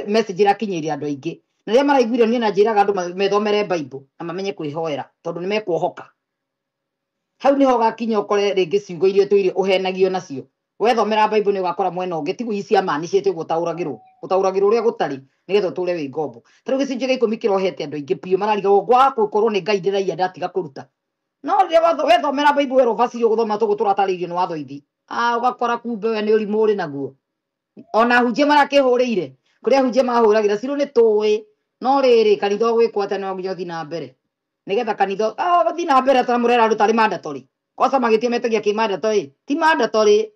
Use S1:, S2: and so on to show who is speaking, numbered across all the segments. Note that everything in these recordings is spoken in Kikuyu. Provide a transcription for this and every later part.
S1: Message ĩrakinyĩire andũ aingĩ na rĩrĩa maraiguire niĩ na njĩraga andũ methomere Bible na mamenye kwĩhoera tondũ nĩ mekuohoka. Hau niho ũgakinya ũkore rĩngĩ ciugo iria ũtũire ũhenagio nacio. Wethomera Bible nĩ ũgakora mwena ũngĩ tiguo ici cia maanicĩte ũguo ũtaũragĩrwo. Ũtaũragĩrwo ũrĩa gũtarĩ nĩgetha ũtũre wĩ ngombo. Ta rĩu gĩcunjĩ gĩa ikũmi kĩrohete andũ aingĩ biũ mararigagwo gwaga gũkorwo nĩ Ngai ndĩraiya ndatiga kũruta. No rĩrĩa wethomera Bible werwo verse iria ũgũthoma tũguo tũratarĩirio nĩ watho ithi. Ah, ũgakora kumbe we nĩ ũrimũ ũrĩ naguo. Ona ahunjia marakĩhũrĩire. Kũrĩa ahunjia mahũragĩra cirũ nĩ tũĩ. No rĩrĩ kanitha ũgwĩkwo atĩa no nginya ũthiĩ na mbere. Nĩgetha kanitha ũthiĩ na mbere ta mũrera andũ tarĩ mandatory. Kosa magĩtia metagia kĩ mandatory. Ti mandatory.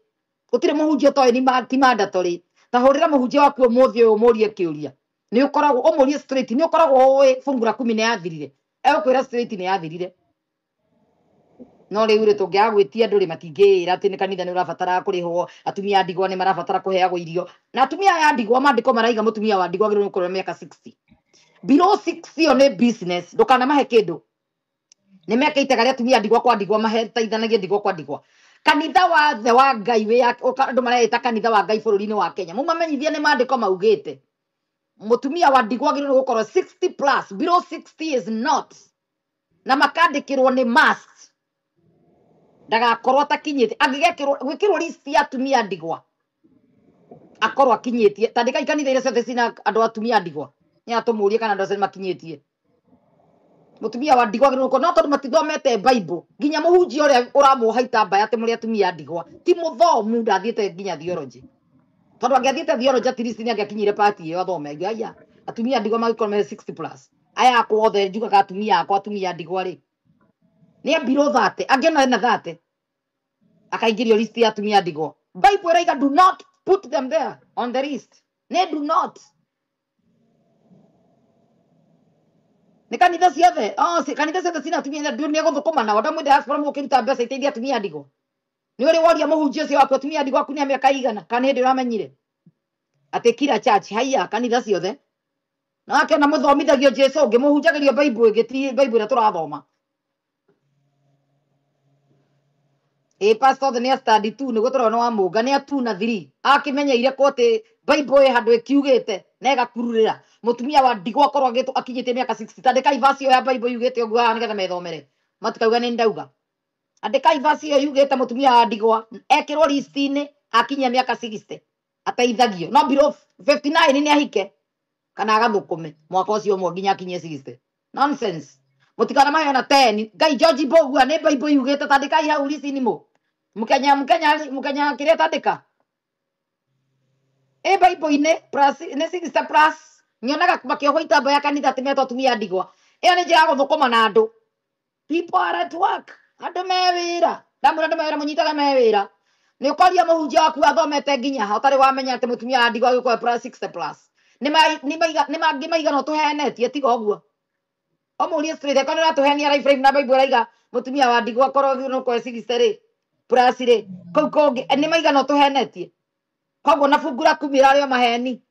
S1: Gũtirĩ mũhunjia ũtoĩ ni ti mandatory. Ta hũrĩra mũhunjia waku ũmũthĩ ũyũ ũmũrie kĩũria. Nĩ ũkoragwo ũmũrie straight, nĩ ũkoragwo ũĩ fungu la kumi nĩ yathirire. Egũkwĩra straight nĩ yathirire. No rĩu rĩ tũngĩaga gwĩtia andũ rĩ matingĩĩra atĩ nĩ kanitha nĩ ũrabatara kũrĩhwo, atumia a ndigwa nĩ marabatara kũheagwo irio. Na atumia aya a ndigwa maandĩko maraiga mũtumia wa ndigwa agĩrĩirwo gũkorwo mĩaka 60. Below 60 ĩyo nĩ business, ndũkanamahe kĩndũ. Nĩ mekĩte karĩa atumia a ndigwa kwa ndigwa maheteithanagia ndigwa kwa ndigwa. Kanitha wathe wa Ngai wĩ andũ mareĩta kanitha wa Ngai bũrũri-inĩ wa Kenya. Mũmamenyithie nĩ maandĩko maugĩte. Mũtumia wa ndigwa agĩrĩirwo gũkorwo 60 plus, below 60 is not. Na makandĩkĩrwo nĩ must. Ndagakorwo atakinyĩte angĩgekĩrwo gwĩkĩrwo list ya atumia ndigwa akorwo akinyĩtie. Tandĩkai kanitha iria ciothe cina andũ atumia ndigwa nĩ atũmũrie kana andũ acio nĩmakinyĩtie. Mũtumia wa ndigwa agĩrĩirwo gũkorwo no tondũ matithomete Bible nginya mũhunjia ũrĩa ũramuoha itambaya atĩ mũrĩ atumia ndigwa ti mũthomu ndathiĩte nginya theology. Tondũ angĩathiĩte theology at least nĩ angĩakinyire part ĩyo athome. Aya atumia ndigwa mangĩkorwo me 60 plus. Aya akwa othe njugaga atumia akwa atumia ndigwa rĩ nĩ below 30 angĩona ena 30 akaingĩrio list ya atumia ndigwa. Bible ĩraiga do not put them there on the list. Nĩ do not. Nĩ kanitha ciothe. Oh, kanitha ciothe cina atumia ndigwa nĩ egũthũkũma nao. Andũ amwe diaspora mũkĩruta mbeca iteithie atumia ndigwa. Nĩ ũrĩ woria mũhunjia ũcio waku atumia ndigwa aku nĩ a mĩaka igana kana hĩndĩ ũramenyire atĩ kila church haiya kanitha ciothe. Na akĩona mũthomithagio Jesũ ũngĩ mũhunjagĩrio Bible ĩngĩ ti Bible ĩrĩa tũrathoma. Ĩ pastor othe nĩ a study 2 nĩguo tũrona wa mũnga nĩ a 2 na 3 akĩmenyeire kũ atĩ Bible ĩ handũ ĩkiugĩte na ĩgakururĩra mũtumia wa ndigwa akorwo akinyĩtie mĩaka 60. Tandĩkai verse ĩyo ya Bible yugĩte ũguo haha nĩgetha methomere matikauga nĩ ndauga. Andĩkai verse ĩyo yugĩte mũtumia wa ndigwa ekĩrwo list-inĩ akinyia mĩaka 60 ateithagio no below 59 nĩ ahike kana agathũkũme mwaka ũcio ũmwe nginya akinyie 60. Nonsense. Mũtikanamahe ona 10. Ngai George Mbugua nĩ Bible yugĩte tandĩkai hau list-inĩ mũ. Mũkenya mũkenya mũkenya kĩrĩa tandĩka. Ĩ Bible-inĩ plus nĩ 60 plus nyonaga makĩohwo itambaya kanitha atĩ metwo atumia ndigwa. Ĩyo nĩ njĩra ya gũthũkũma na andũ. People are at work. Andũ me wĩra. Ndamwĩra andũ me wĩra mũnyitaga me wĩra. Nĩ ũkoria mũhunjia waku athomete nginya ha ũtarĩ wamenya atĩ mũtumia wa ndigwa agĩũka plus 60 plus. Nĩ mangĩ maigana ũtũhenetie tiga ũguo. Ũmũrie straight angĩkorwo nĩ ũratũhenia life life na Bible ĩraiga mũtumia wa ndigwa akorwo agĩrĩirwo gũkorwo 60 rĩ plus rĩ kũu kũngĩ nĩ maigana ũtũhenetie. Koguo na fungu la kumi rarĩ o maheni.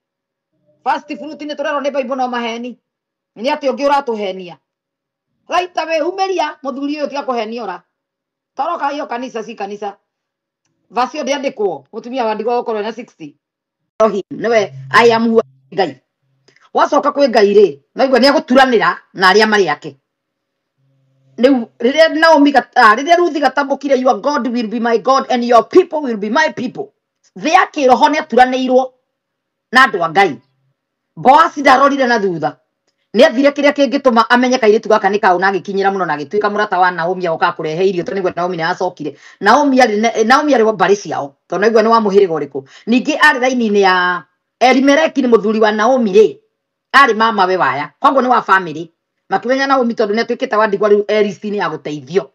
S1: First fruit nĩ tũrerwo nĩ Bible no maheni. Nĩ atĩ ũngĩ ũratũhenia. Right away umĩria mũthuri ũyũ tiga kũhenia ora. Toroka hiyo kanitha si kanitha. Verse ĩyo ndĩandĩkwo mũtumia wa ndigwa gũkorwo na 60. Elohim nĩwe I am who Ngai. Wacoka kwĩ Ngai rĩ naigua nĩ egũturanĩra na arĩa marĩ ake. Rĩu rĩrĩa Naomi rĩrĩa Ruthi gatambũkire your God will be my God and your people will be my people. Thĩ ya kĩroho nĩ aturanĩirwo na andũ a Ngai. Boasi ndarorire na thutha. Nĩ athire kĩrĩa kĩngĩtũma amenye kairĩtu gaka nĩ kaũ na agĩkinyĩra mũno na agĩtuĩka mũrata wa Naomi agoka kũrehe irio tondũ nĩguo Naomi nĩ acokire. Naomi arĩ wa mbarĩ ciao tondũ naigua nĩ wa mũhĩrĩga ũrĩkũ. Ningĩ arĩ raini-inĩ ya Elimeleki nĩ mũthuri wa Naomi rĩ arĩ mama we waya koguo nĩ wa family. Makĩmenya Naomi tondũ nĩ atuĩkĩte wa ndigwa rĩu e list-inĩ ya gũteithio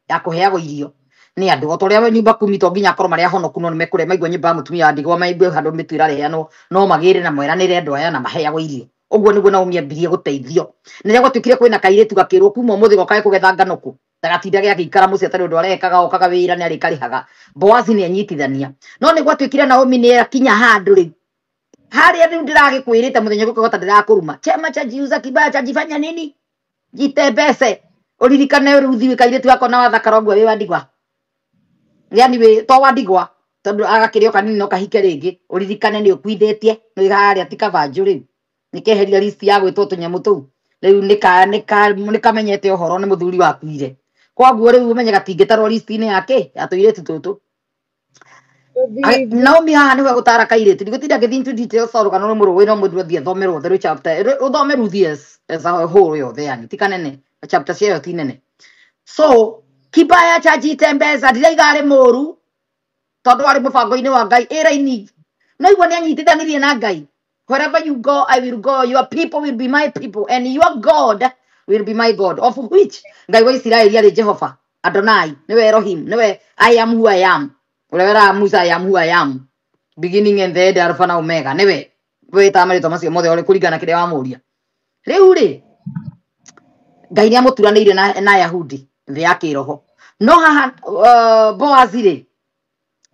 S1: ya kũheagwo irio nĩ andũ. O ta ũrĩa nyumba kumi to nginya akorwo marĩ ahonoku no nĩmekũrĩa maigua nyũmba ya mũtumia wa ndigwa maigue handũ mĩtu ĩrarehanwo no magĩre na meranĩre andũ aya na maheagwo irio. Ũguo nĩguo Naomi ambirie gũteithio. Rĩrĩa gwatuĩkire kwĩna kairĩtu gakĩrwo kuma ũmũthĩ gokage kũgetha ngano kũ ndagatinda agĩikara mũciĩ atarĩ ũndũ arekaga okaga wĩra nĩ arĩkarĩhaga. Boazi nĩ anyitithania. No nĩ gwatuĩkire Naomi nĩ akinya handũ rĩu harĩa rĩu ndĩragĩkwĩrĩte mũthenya ũyũ ta ndĩrakũruma. Chema cha jiuza kibaya cha jifanya nini? Jitembece. Ũririkane Ruthi wĩ kairĩtu gako na wathakara ũguo wĩ wa ndigwa. Yani wĩ to wa ndigwa. Tondu agakĩrĩ o kanini no kahike rĩngĩ, ũririkane nĩ ũkuithĩtie, nĩ harĩa ti kabanjũ rĩu. Nĩ keheria list ya gwĩtwo tũnyamũ tũu. Rĩu nĩ kamenyete ũhoro nĩ mũthuri wakuire. Koguo rĩu ũmenye gatingĩtarwo list-inĩ yake ya tũirĩtu tũtũ.
S2: Tũthiĩ.
S1: Naomi haha nĩwe gũtara kairĩtu ndigũtinda ngĩthiĩ into details tondũ kana nĩ mũrũĩ no mũndũ athiĩ athome rwothe rwĩ chapter ũthome Ruth as a whole yothe, yani ti kanene, chapter ciayo ti nene. So kibaya cha jitembeza ndiraiga arĩ mũru tondũ arĩ mũbango-inĩ wa Ngai ĩraini no igua nĩ anyitithanirie na Ngai. Wherever you go I will go, your people will be my people and your God will be my God, of which Ngai wa Isiraeli arĩ Jehova Adonai, nĩwe Elohim, nĩwe I am who I am, ũrĩa weraga Musa I am who I am, beginning and the end, Alpha na Omega, nĩwe wĩtaga marĩtwa macio mothe ũrĩ kũringana kĩrĩa wamũria. Rĩu rĩ Ngai nĩ amũturanĩire na Ayahudi thĩ ya kĩroho. No haha Boaz rĩ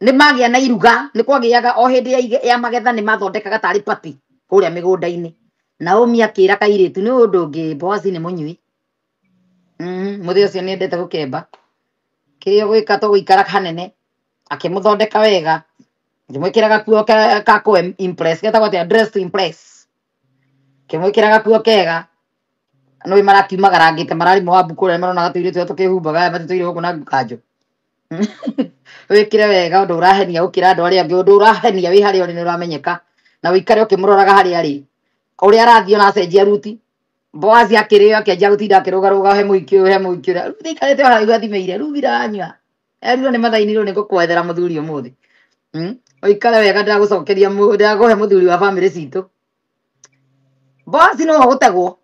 S1: nĩ magĩa na iruga, nĩ kwagĩaga o hĩndĩ ya magetha nĩ mathondekaga tarĩ party kũrĩa mĩgũnda-inĩ. Naomi akĩra kairĩtu nĩ ũndũ ũngĩ Boaz nĩ mũnyui. Mũthĩ ũcio nĩ endete gũkemba. Kĩrĩa ũgwĩka tũgũikara hanene. Akĩmũthondeka wega. Akĩmwĩkĩra gakuo ka kũ impress, getagwo atĩa? Dress to impress. Akĩmwĩkĩra gakuo kega. No marakiumagarangĩte mararĩ Moabu kũrĩa maronaga tũirĩtu tũrĩa tũkĩhumbaga matitũire gũkũ na kanjũ. Wĩkĩre wega ũndũ ũrahenia gũkĩra andũ arĩa angĩ, ũndũ ũrahenia wĩ harĩa ũrĩ nĩ ũramenyeka, na ũikare ũkĩmũroraga harĩa arĩ ũrĩa arathiĩ ona acenjia ruti. Boaz akĩrĩo akĩanjia gũtinda akĩrũgarũga he mũhiki ũyũ he mũhiki ũrĩa. Ruthi aikarĩte o haraihu athimĩire, Ruthi ndanyua erirwo nĩ mathainirwo nĩ ngũkwethera mũthuri ũmũthĩ. Ũikare wega ndĩragũcokeria ndĩrakũhe mũthuri wa bamĩrĩ citũ. Boaz nĩwe ũgũtegwo,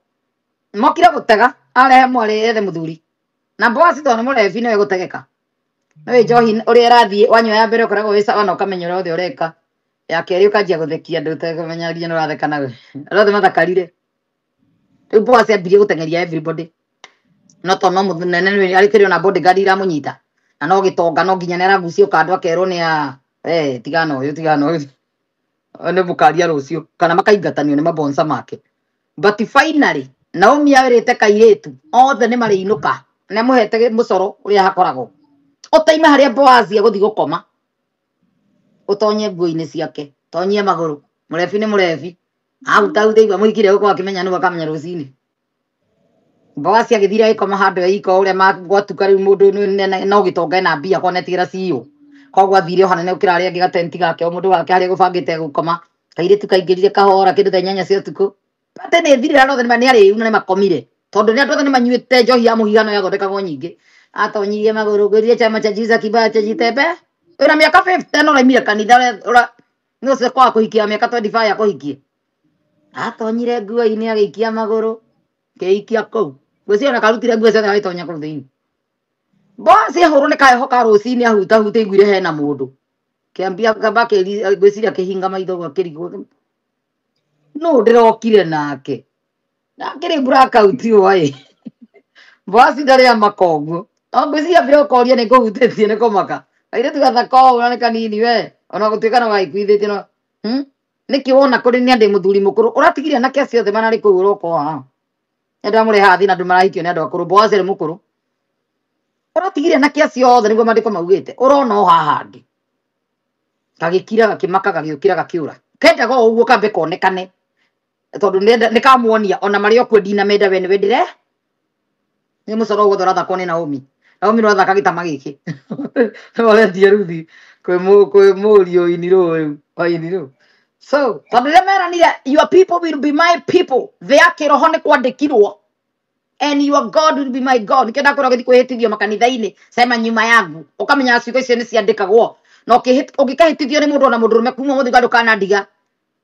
S1: mokire gũtega arehe mwarĩ ethe mũthuri, na Boaz tondũ nĩ mũrebi nĩwe gũtegeka. Nĩwe njohi ũrĩa ĩrathiĩ wanyua ya mbere ũkoragwo wĩ sawa na ũkamenya ũrĩa wothe ũreka, ya kerĩ ũkanjia gũthekia andũ ũtekũmenya nginya nĩ ũratheka nawe, andũ othe mathakarire. Rĩu Boaz ambirie gũteng'eria everybody, no tondũ no mũnene nĩ arĩ kĩrĩ ona bodyguard iramũnyita na no gĩtonga no nginya nĩ aragucio kando akerwo nĩ a tigana ũyũ tigana ũyũ nĩ mũkaria rũciũ kana makaingatanio nĩ mabonsa make. But finally Naomi awĩrĩte kairĩtu othe nĩ marĩinũka, nĩ amũhete mũcoro ũrĩa hakoragwo ũtaime harĩa Boaz egũthiĩ gũkoma, ũtonye nguo-inĩ ciake, tonyie magũrũ, mũrebi nĩ mũrebi, ahutahuta igua mũhikire gũkorwo akĩmenya nũ akamenya rũcinĩ. Boaz agĩthire agĩkoma handũ e iko ũrĩa gwatuka rĩu mũndũ no gĩtonga ena mbia kwa netigĩra CEO, koguo athire o hanene gũkĩra arĩa angĩ gatenti gake o mũndũ wake harĩa gũbangĩte gũkoma. Kairĩtu kaingĩrire kahora kĩndũ thaa 8 cia ũtukũ, bate nĩ thirire andũ othe nĩ arĩu na nĩ makomire tondũ nĩ andũ othe nĩ manyuĩte njohi ya mũhihano yathondekagwo nyingĩ. Atonyirie magũrũ ngwĩrire chama cha Jiza kibaya cha Jitembe wĩna mĩaka 50 no ũraimire kanitha ũrĩa nĩ ũcio kwaga kũhikia mĩaka 25 akũhikie. Atonyire nguo-inĩ agĩikia magũrũ kĩikia kũu ngwĩciria ona karutire nguo ciothe agĩtonya kũu thĩinĩ. Boaz ahũrwo nĩ kaheho ka rũcinĩ ahutahute aiguire hena mũndũ kĩambia kamba ngwĩciria akĩhinga maitho ũguo akĩrigwo nũ ndĩrokire nake nakĩrĩ blackout ũũ ĩ. Boaz ndarĩ amaka ũguo, no ngwĩciria ambire gũkoria nĩ ngũhutĩtie nĩ kũmaka kairĩtu gathaka ũũ na nĩ kanini we ona gũtuĩka no gagĩkuithĩtie no nĩkĩ wona kũrĩ nĩ andĩ mũthuri mũkũrũ ũratigire anake acio othe mararĩ kũu ũroka haha nĩ ndamũrehaga thĩna andũ marahikio nĩ andũ akũrũ. Boaz arĩ mũkũrũ ũratigire anake acio othe nĩguo maandĩko maugĩte ũrona o haha ndĩ gagĩkira gakĩmaka gagĩũkĩra gakĩũra kendaga o ũguo kambe konekane tondũ nĩ kamuonia ona marĩ o kuo ndinamenda we nĩwe ndĩre nĩ mũcoro wothe ũrathakwo nĩ Naomi. Naomi nĩ ũrathaka gĩtama gĩkĩ nĩwe ũretia Ruthi kwĩ mũriũ inirũ rĩu wa inirũ. So tondũ rĩrĩa meranire your people will be my people, thĩ ya kĩroho nĩ kwandĩkirwo and your God will be my God. Nĩkĩo ndakwĩra ũgĩthiĩ kwĩhĩtithio makanitha-inĩ sema nyuma yangu ũkamenya ciugo icio nĩ ciandĩkagwo na ũngĩkahĩtithio nĩ mũndũ ona mũndũrũme kuma mũthĩ ndũkanandiga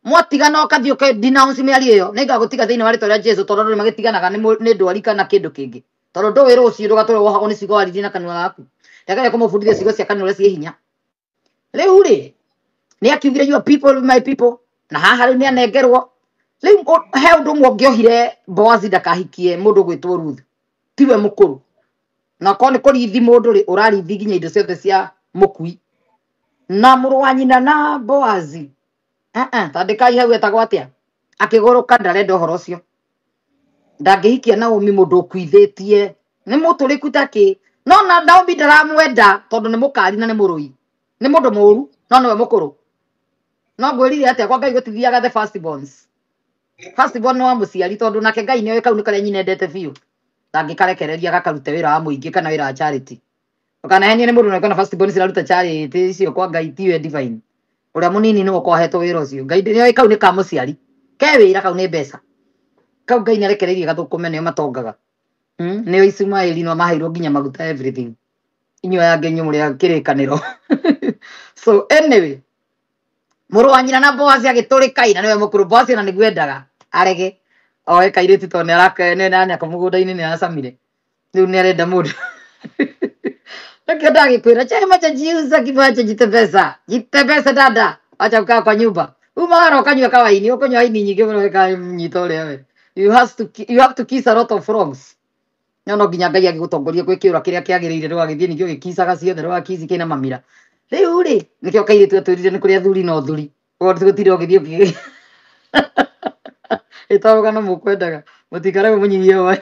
S1: mwatigana ũkathiĩ ũke denounce mĩario ĩyo nĩngagũtiga thĩinĩ wa rĩtwa rĩa Jesu tondũ andũ nĩmagĩtiganaga nĩ ndwari kana kĩndũ kĩngĩ tondũ ndũĩ rũciũ ndũgatũre wohagwo nĩ ciugo waririe na kanua gaku. Ndagĩrĩire kũmũbundithia ciugo cia kanua ũrĩa ciĩ hinya. Rĩu rĩ nĩ akiugire your people will be my people, na haha rĩu nĩ anengerwo. Rĩu he ũndũ ũmwe ũngĩohire Boaz ndakahikie mũndũ ũgwĩtwo Ruth, tiwe mũkũrũ, na okorwo nĩ kũrithi mũndũ rĩ ũrarithi nginya indo ciothe cia mũkui na mũrũ wa nyina na Boaz tandĩkai hau etagwo atĩa akĩgũrũka ndarenda ũhoro ũcio ndangĩhikia Naomi mũndũ ũkuithĩtie nĩ mũtũrĩku takĩ no na Naomi ndaramwenda tondũ nĩ mũkari na nĩ mũrũi nĩ mũndũ mũru No nĩwe mũkũrũ. No ngwĩrire atĩa kwa Ngai gũtithiaga the first borns. First born nĩ wa mũciari tondũ nake Ngai nĩoĩ kau nĩ karĩa nyina endete biũ. Ndangĩkarekereria gakarute wĩra wa mũingĩ kana wĩra wa charity. Ndũkanahenie nĩ mũndũ na first born ciraruta charity icio kwa Ngai tiwe divine. Ũrĩa mũnini nĩwe ũkoragwo ahetwo wĩra ũcio. Ngai nĩoĩ kau nĩ ka mũciari. Ke wĩra kau nĩ mbeca. Kau Ngai nĩarekereirie gathũkũme nĩo matongaga. Nĩo Ishumaeli no maheirwo nginya maguta everything. Inyuĩ aya angĩ inyuĩ mũrĩ a kĩrĩkanĩro. So anyway, mũrũ wa nyina na Boazi agĩtũrĩka ina nĩwe mũkũrũ. Boazi ona nĩguo endaga arege oe kairĩtu tondũ nĩaraka mũgũnda-inĩ nĩaracamire. Rĩu nĩarenda mũndũ. Nĩkĩo ndagĩkwĩra chema cha jiuza kibacho jite pesa. Jite pesa dada. Acha kukaa kwa nyumba. Umagara ũkanyua kawaini, ũkũnyua waini nyingĩ mũno ĩkanyita ũrĩa we. You have to kiss a lot of frogs. No no nginya Ngai agĩgũtongoria gwĩ kĩũra kĩrĩa kĩagĩrĩire ndũgagĩthiĩ ningĩ ũgĩkicaga ciothe ndũgakici kĩna mamira. Rĩu rĩ, nĩkĩo kairĩtu atwĩrire nĩ kũrĩ athuri na ũthuri. Ũguo tũgũtinda ũgĩthiĩ ũkĩ ĩta rũgano mũkwendaga mũtikarage mũnyihie hwaĩ.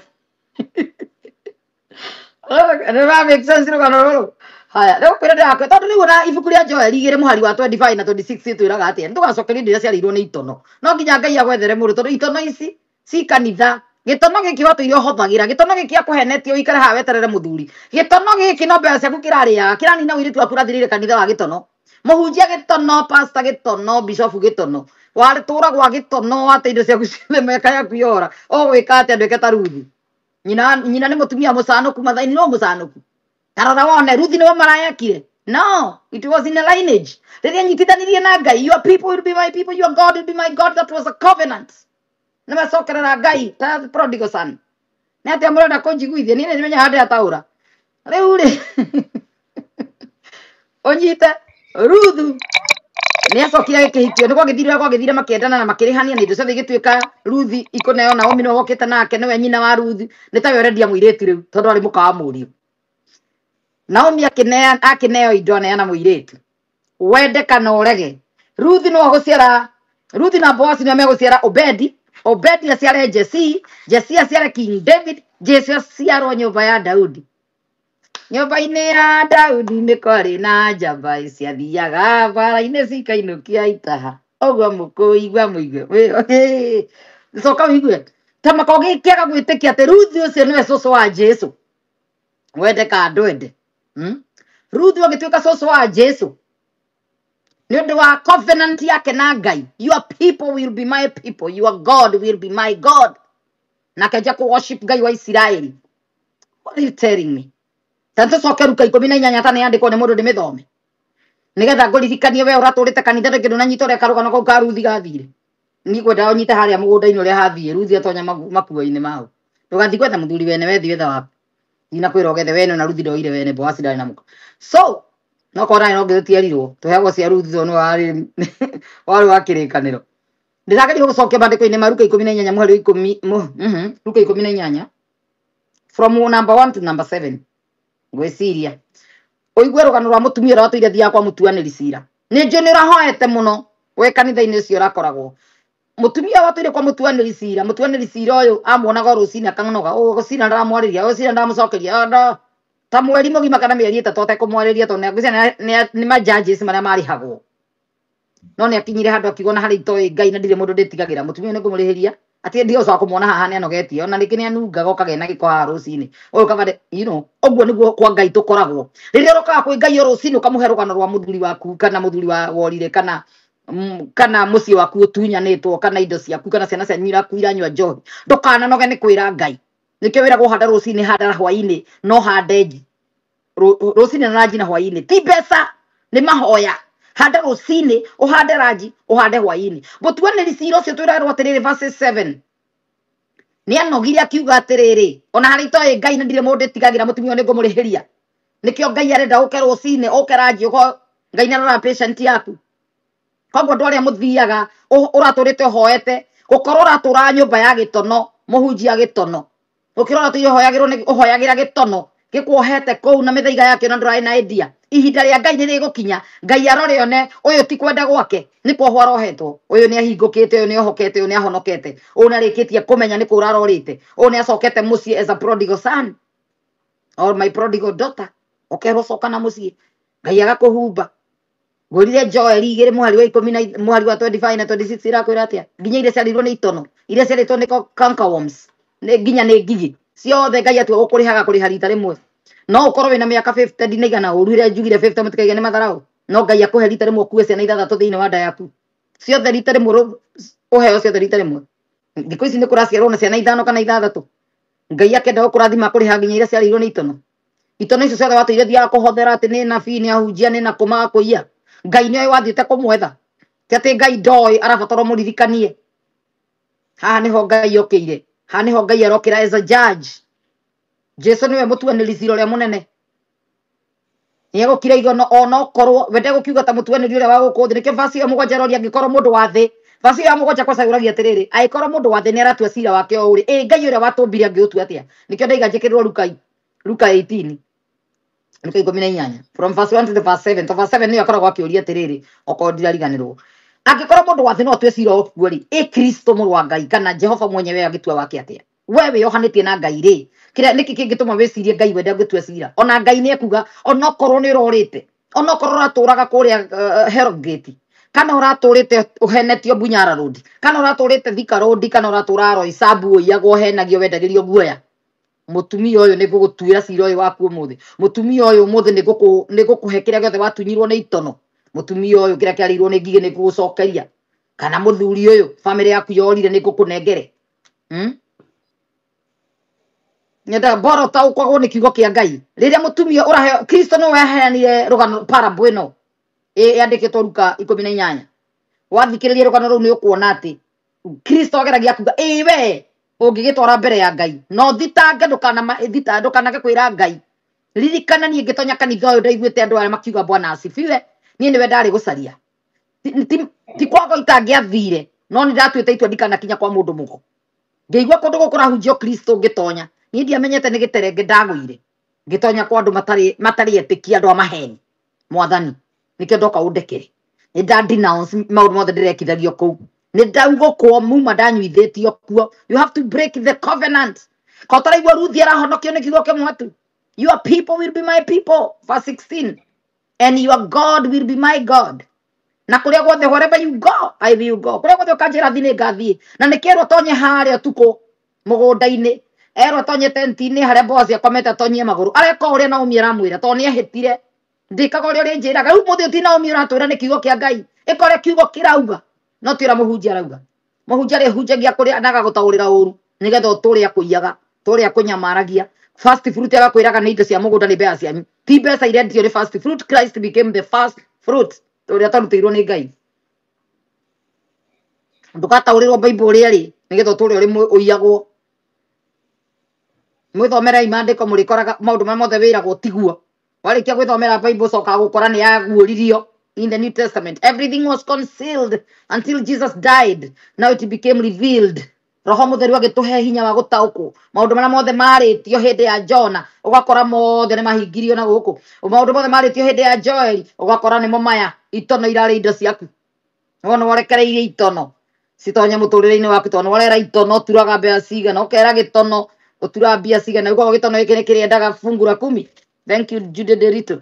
S1: Nĩ ra make sense rũgano rũrũ. Haya, rĩu kwĩra ndĩrakwĩra tondũ rĩu ona ibuku rĩa Joel igĩrĩ mũhari wa 25 na 26 ĩtwĩraga atĩa? Nĩtũgacokeria indo iria ciarĩirwo nĩ itono. No nginya Ngai agwethere mũndũ tondũ itono ici ci kanitha. Gĩtono gĩkĩ watũire ũhũthagĩra, gĩtono gĩkĩ akũhenetie ũikare haha weterere mũthuri. Gĩtono gĩkĩ no mbeca ciaku kĩrarĩaga, kĩranina ũirĩtu waku ũrathirĩire kanitha wa gĩtono. Mũhunjia gĩtono, pastor gĩtono, bishop gĩtono. Watũra gwa gĩtono wate indo ciaku ciothe mĩaka yaku yora. Ũgwĩka atĩa ndwĩke ta Ruthi? Nyina nyina nĩ mũtumia mũcanũku mathaini no mũcanũku. Ta rora wone Ruthi nĩwe marayakire. No, it was in a lineage. Rĩrĩa nyitithanirie na Ngai, your people will be my people, your God will be my God. That was a covenant. Nĩmacokerera Ngai ta prodigal son. Nĩ atĩa mũrenda kũnjiguithia? Niĩ nĩmenyaga harĩa ndĩrataũra. Rĩu rĩ, ũnyite Ruthu nĩacokire agĩkĩhikio nĩ gwagĩthire gwagĩthire makĩendana na makĩrĩhania na indo ciothe igĩtuĩka Ruthi ikũneo Naomi nĩwe wokĩte nake nĩwe nyina wa Ruthi nĩ tawe ũrendia mũirĩtu rĩu tondũ arĩ mũka wa mũriũ. Naomi akĩneo indo aneana mũirĩtu wende kana ũrege. Ruthi no agũciara Ruthi na Boazi nĩo megũciara Obedi. Obedi aciare Jesi, Jesi aciare King David, Jesi aciarwo nyũmba ya Daudi. Nyũmba-inĩ ya Daudi nĩ kwarĩ na njamba ciathiaga mbara-inĩ cikainũkia itaha. Ũguo mũkũigua mũigue. Coka ũigue. Ta makorwo gĩkĩaga gwĩtĩkia atĩ Ruthi ũcio nĩwe cũcũ wa Jesu. Wende kana ndwende. Ruthi agĩtuĩka cũcũ wa Jesu. Nĩ ũndũ wa covenant yake na Ngai. Your people will be my people. Your God will be my God. Na akĩanjia kũ worship Ngai wa Isiraeli. What are you telling me? Ta tũcoke Luka 18 ta nĩyandĩkwo nĩ mũndũ ndĩmĩthome. Nĩgetha ngũririkanie we ũratũrĩte kanitha rĩngĩ ndũnanyita ũrĩa karũgano kau ka Ruthi gathire. Niĩ ngwendaga ũnyite harĩa mũgũnda-inĩ ũrĩa hathiĩ Ruthi atonya makuo-inĩ mau. Ndũgathiĩ gwetha mũthuri wene we thiĩ wetha waku. Ndinakwĩra ũgethe wene na Ruthi ndoire wene Boazi ndarĩ na mũka. So no korwo ndarĩ no ngĩtũtierirwo tũheagwo cia Ruthi tondũ nĩwe warĩ wa kĩrĩkanĩro. Ndĩrageria gũcokia maandĩko-inĩ ma Luka 18 mũhari wa ikũmi Luka 18 from number 1 to number 7. Ngwĩciria ũigue rũgano rwa mũtumia ũrĩa watũire thiaga kwa mũtuanĩri cira. Nĩ njũĩ nĩ ũrahoete mũno wĩ kanitha-inĩ ũcio ũrakoragwo. Mũtumia watũire kwa mũtuanĩri cira, mũtuanĩri cira ũyũ amuonaga o rũcinĩ akanoga, ũyũ cira ndaramwarĩria, ũyũ cira ndaramũcokeria, ta mweri mũgima kana mĩeri ĩtatũ atekũmwarĩria tondũ nĩangwĩciria nĩ ma judges marĩa marĩhagwo. No nĩakinyire handũ akiuga ona harĩa itoĩ Ngai na ndirĩ mũndũ ndĩtigagĩra, mũtumia ũyũ nĩngũmũrĩhĩria. Atĩ ndigũcoka kũmuona haha nĩanogetie, ona rĩngĩ nĩanungaga ũkagĩa na gĩko haha rũcinĩ. Ũyũ kaba you know, ũguo nĩguo kwa Ngai tũkoragwo. Rĩrĩa ũrokaga kwĩ Ngai o rũcinĩ ũkamũhe rũgano rwa mũthuri waku kana mũthuri wa worire kana kana mũciĩ waku ũtunyanĩtwo kana indo ciaku kana ciana cianyu iraku iranyua njohi. Ndũkananoge nĩ kwĩra Ngai. Nĩkĩo wĩragwo handa rũcinĩ handa hwaĩ-inĩ no hande rũcinĩ na ranji na hwaĩ-inĩ. Ti mbeca nĩ mahoya. Handa rũcinĩ ũhande ranji ũhande hwaĩ-inĩ. Mũtuanĩri cira ũcio twĩragwo atĩrĩrĩ verse 7. Nĩanogire akiuga atĩrĩrĩ ona harĩa itoĩ Ngai na ndirĩ mũndũ ndĩtigagĩra mũtumia ũyũ nĩngũmũrĩhĩria. Nĩkĩo Ngai arenda ũke rũcinĩ ũke ranji ũko Ngai nĩarora patient yaku. Koguo andũ arĩa mũthiaga ũratũrĩte ũhoete gũkorwo ũratũra nyũmba ya gĩtono mũhunjia gĩtono ũkĩrora ũratũire ũhoyagĩrwo nĩ ũhoyagĩra gĩtono gĩkuohete kũu na mĩthaiga yakĩo na ndũrarĩ na idea. Ihinda rĩa Ngai nĩrĩgũkinya Ngai arore one ũyũ ti kwenda gwake nĩ kuohwo arohetwo ũyũ nĩahingũkĩte ũyũ nĩohokete ũyũ nĩahonokete ũyũ nĩarĩkĩtie kũmenya nĩ kũra arorĩte ũyũ nĩacokete mũciĩ as a prodigal son or my prodigal daughter ũkerwo coka na mũciĩ Ngai agakũhumba. Ngwĩrire Joel igĩrĩ mũhari wa ikũmi na mũhari wa 25 na 26 irakwĩra atĩa? Nginya iria ciarĩirwo nĩ itono, iria ciarĩtwo nĩ cankerworms, nĩ nginya nĩ ngigĩ ciothe Ngai atua gũkũrĩhaga kũrĩha rita rĩmwe. No ũkorwo wĩna mĩaka 50 ndinaigana ũru ĩrĩa njugire 50 mũtikaige nĩ matharaũ, no Ngai akũhe rita rĩmwe ũkue ciana ithathatũ thĩinĩ wa nda yaku ciothe rita rĩmwe, ũheo ciothe rita rĩmwe. Thikũ ici nĩ kũraciarwo na ciana ithano kana ithathatũ, Ngai akenda gũkũrathima kũrĩha nginya iria ciarĩirwo nĩ itono. Itono icio ciothe watũire thiaga kũhothera atĩ nĩ nabii, nĩ ahunjia, nĩ na kũmaga kũiya. Ngai nĩoĩ wathiĩte kũmwetha, ti atĩ Ngai ndoĩ, arabatara ũmũririkanie. Haha nĩho Ngai okĩire, haha nĩho Ngai arokĩra as a judge. Jesu nĩwe mũtuanĩri cira ũrĩa mũnene, nĩegũkira igono onokorwo we ndegũkiuga ta mũtuanĩri ũrĩa wa gũkũ thĩ. Nĩkĩo verse ĩyo mũgwanja ĩroria angĩkorwo mũndũ wa thĩ, verse ĩyo ya mũgwanja kwaca yũragia atĩrĩrĩ, angĩkorwo mũndũ wa thĩ nĩaratua cira wake o ũrĩ, ĩ Ngai ũrĩa watũmbire angĩũtua atĩa? Nĩkĩo ndaiga njĩkĩrĩrwo Luka 18, Luka 18 from verse 1 to the verse 7. To verse 7 nĩyo akoragwo akĩũria atĩrĩrĩ, okorwo ndirariganĩrwo, angĩkorwo mũndũ wa thĩ no atue cira ũguo rĩ, ĩ Kristo mũrũ wa Ngai kana Jehova mwenyewe angĩtua wake atĩa? We wĩyohanĩtie na Ngai rĩ, kĩrĩa nĩkĩ kĩngĩtũma wĩcirie Ngai we ndangĩtua cira? Ona Ngai nĩ ekuga onokorwo nĩ ũrorĩte, onokorwo ũratũraga kũrĩa Hellgate, kana ũratũrĩte ũhenetio Bunyara Road, kana ũratũrĩte Thika Road, kana ũratũra Roysambu ũiyagwo, ũhenagio, wendagĩrio guoya, mũtumia ũyũ nĩ ngũgũtuĩra cira ũyũ waku ũmũthĩ. Mũtumia ũyũ ũmũthĩ nĩ ngũkũhe kĩrĩa gĩothe watunyirwo nĩ itono. Mũtumia ũyũ kĩrĩa kĩarĩirwo nĩ ngigĩ nĩ ngũgũcokeria. Kana mũthuri ũyũ bamĩrĩ yaku yorire nĩ ngũkũnengere. Nyendaga mboro taũkagwo nĩ kiugo kĩa Ngai. Rĩrĩa mũtumia ũraheo Kristo nĩwe waheanire rũgano parable ĩno yandĩkĩtwo Luka 18. Wathikĩrĩria rũgano rũu nĩ ũkuona atĩ Kristo ageragia kuga ĩ we ũngĩgĩtwara mbere ya Ngai no thitange, ndũkanage kwĩra Ngai. Ririkana niĩ ngĩtonya kanitha ũyũ ndaiguĩte andũ arĩa makiuga Bwana asifiwe, niĩ nĩwe ndarĩ gũcaria. Ti kwaga itangĩathire, no nĩ ndatuĩte itua ndikanakinya kwa mũndũ mũgo. Ngĩigua kũndũ gũkũ kũrahunjio Kristo ngĩtonya, niĩ ndiamenyete nĩ gĩterenge ndagũire. Ngĩtonya kwa andũ matarĩ etĩkia, andũ a maheni. Mwathani, nĩkĩo ndoka ũndekere. Nĩ nda denounce maũndũ mothe ndĩrekithagio kũu. Nĩ ndaugũkwo muma ndanyuithĩtio kuo. You have to break the covenant. Ko ũtaraigua Ruthi arahonokio nĩ kiugo kĩmwe tu. Your people will be my people. Verse 16. And your God will be my God. Na kũrĩa guothe, wherever you go, I will go. Kũrĩa guothe ũkanjĩra thiĩ nĩ ngathiĩ. Na nĩkĩerwo tonye harĩa ũtukũ mũgũnda-inĩ, erwo tonye tenti-inĩ harĩa Boaz akomete atonyie magũrũ. Areka ũrĩa Naomi aramwĩra, tondũ nĩ ehĩtire. Ndĩkaga ũrĩa ũrĩnjĩraga. Rĩu mũthĩ ti Naomi ũratwĩra nĩ kiugo kĩa Ngai. Ĩka ũrĩa kiugo kĩrauga. No ti ũrĩa mũhunjia arauga. Mũhunjia arĩhunjagia kũrĩa na agagũtaũrĩra ũru, nĩgetha ũtũre akũiyaga, ũtũre akũnyamaragia. First fruit agakwĩraga nĩ indo cia mũgũnda, nĩ mbeca cianyu. Ti mbeca irendio nĩ first fruit. Christ became the first fruit ũrĩa twarutĩirwo nĩ Ngai. Ndũgataũrĩrwo Bible ũrĩa ĩrĩ, nĩgetha ũtũre ũrĩ ũiyagwo. Mwĩthomerei maandĩko mũrĩkoraga maũndũ marĩa mothe wĩragwo tiguo. Warĩkia gwĩthomera Bible ũcokaga gũkora nĩ yaguũririo in the New Testament. Everything was concealed until Jesus died. Now it became revealed. Roho Mũtheru agĩtũhe hinya wa gũtaũkwo maũndũ marĩa mothe marĩtio hĩndĩ ya Jona, ũgakora mothe nĩ mahingirio na gũkũ. Maũndũ mothe marĩtio hĩndĩ ya Joeli, ũgakora nĩmo maya. Itono irarĩ indo ciaku. Wona warekereirie itono citonye mũtũrĩre-inĩ waku, tondũ warera itono ũturaga mbeca cigana, ũkera gĩtono ũturaga mbia cigana, ũguo gĩtono gĩkĩ nĩ kĩrĩendaga fungu la kumi. Thank you Jude Derito.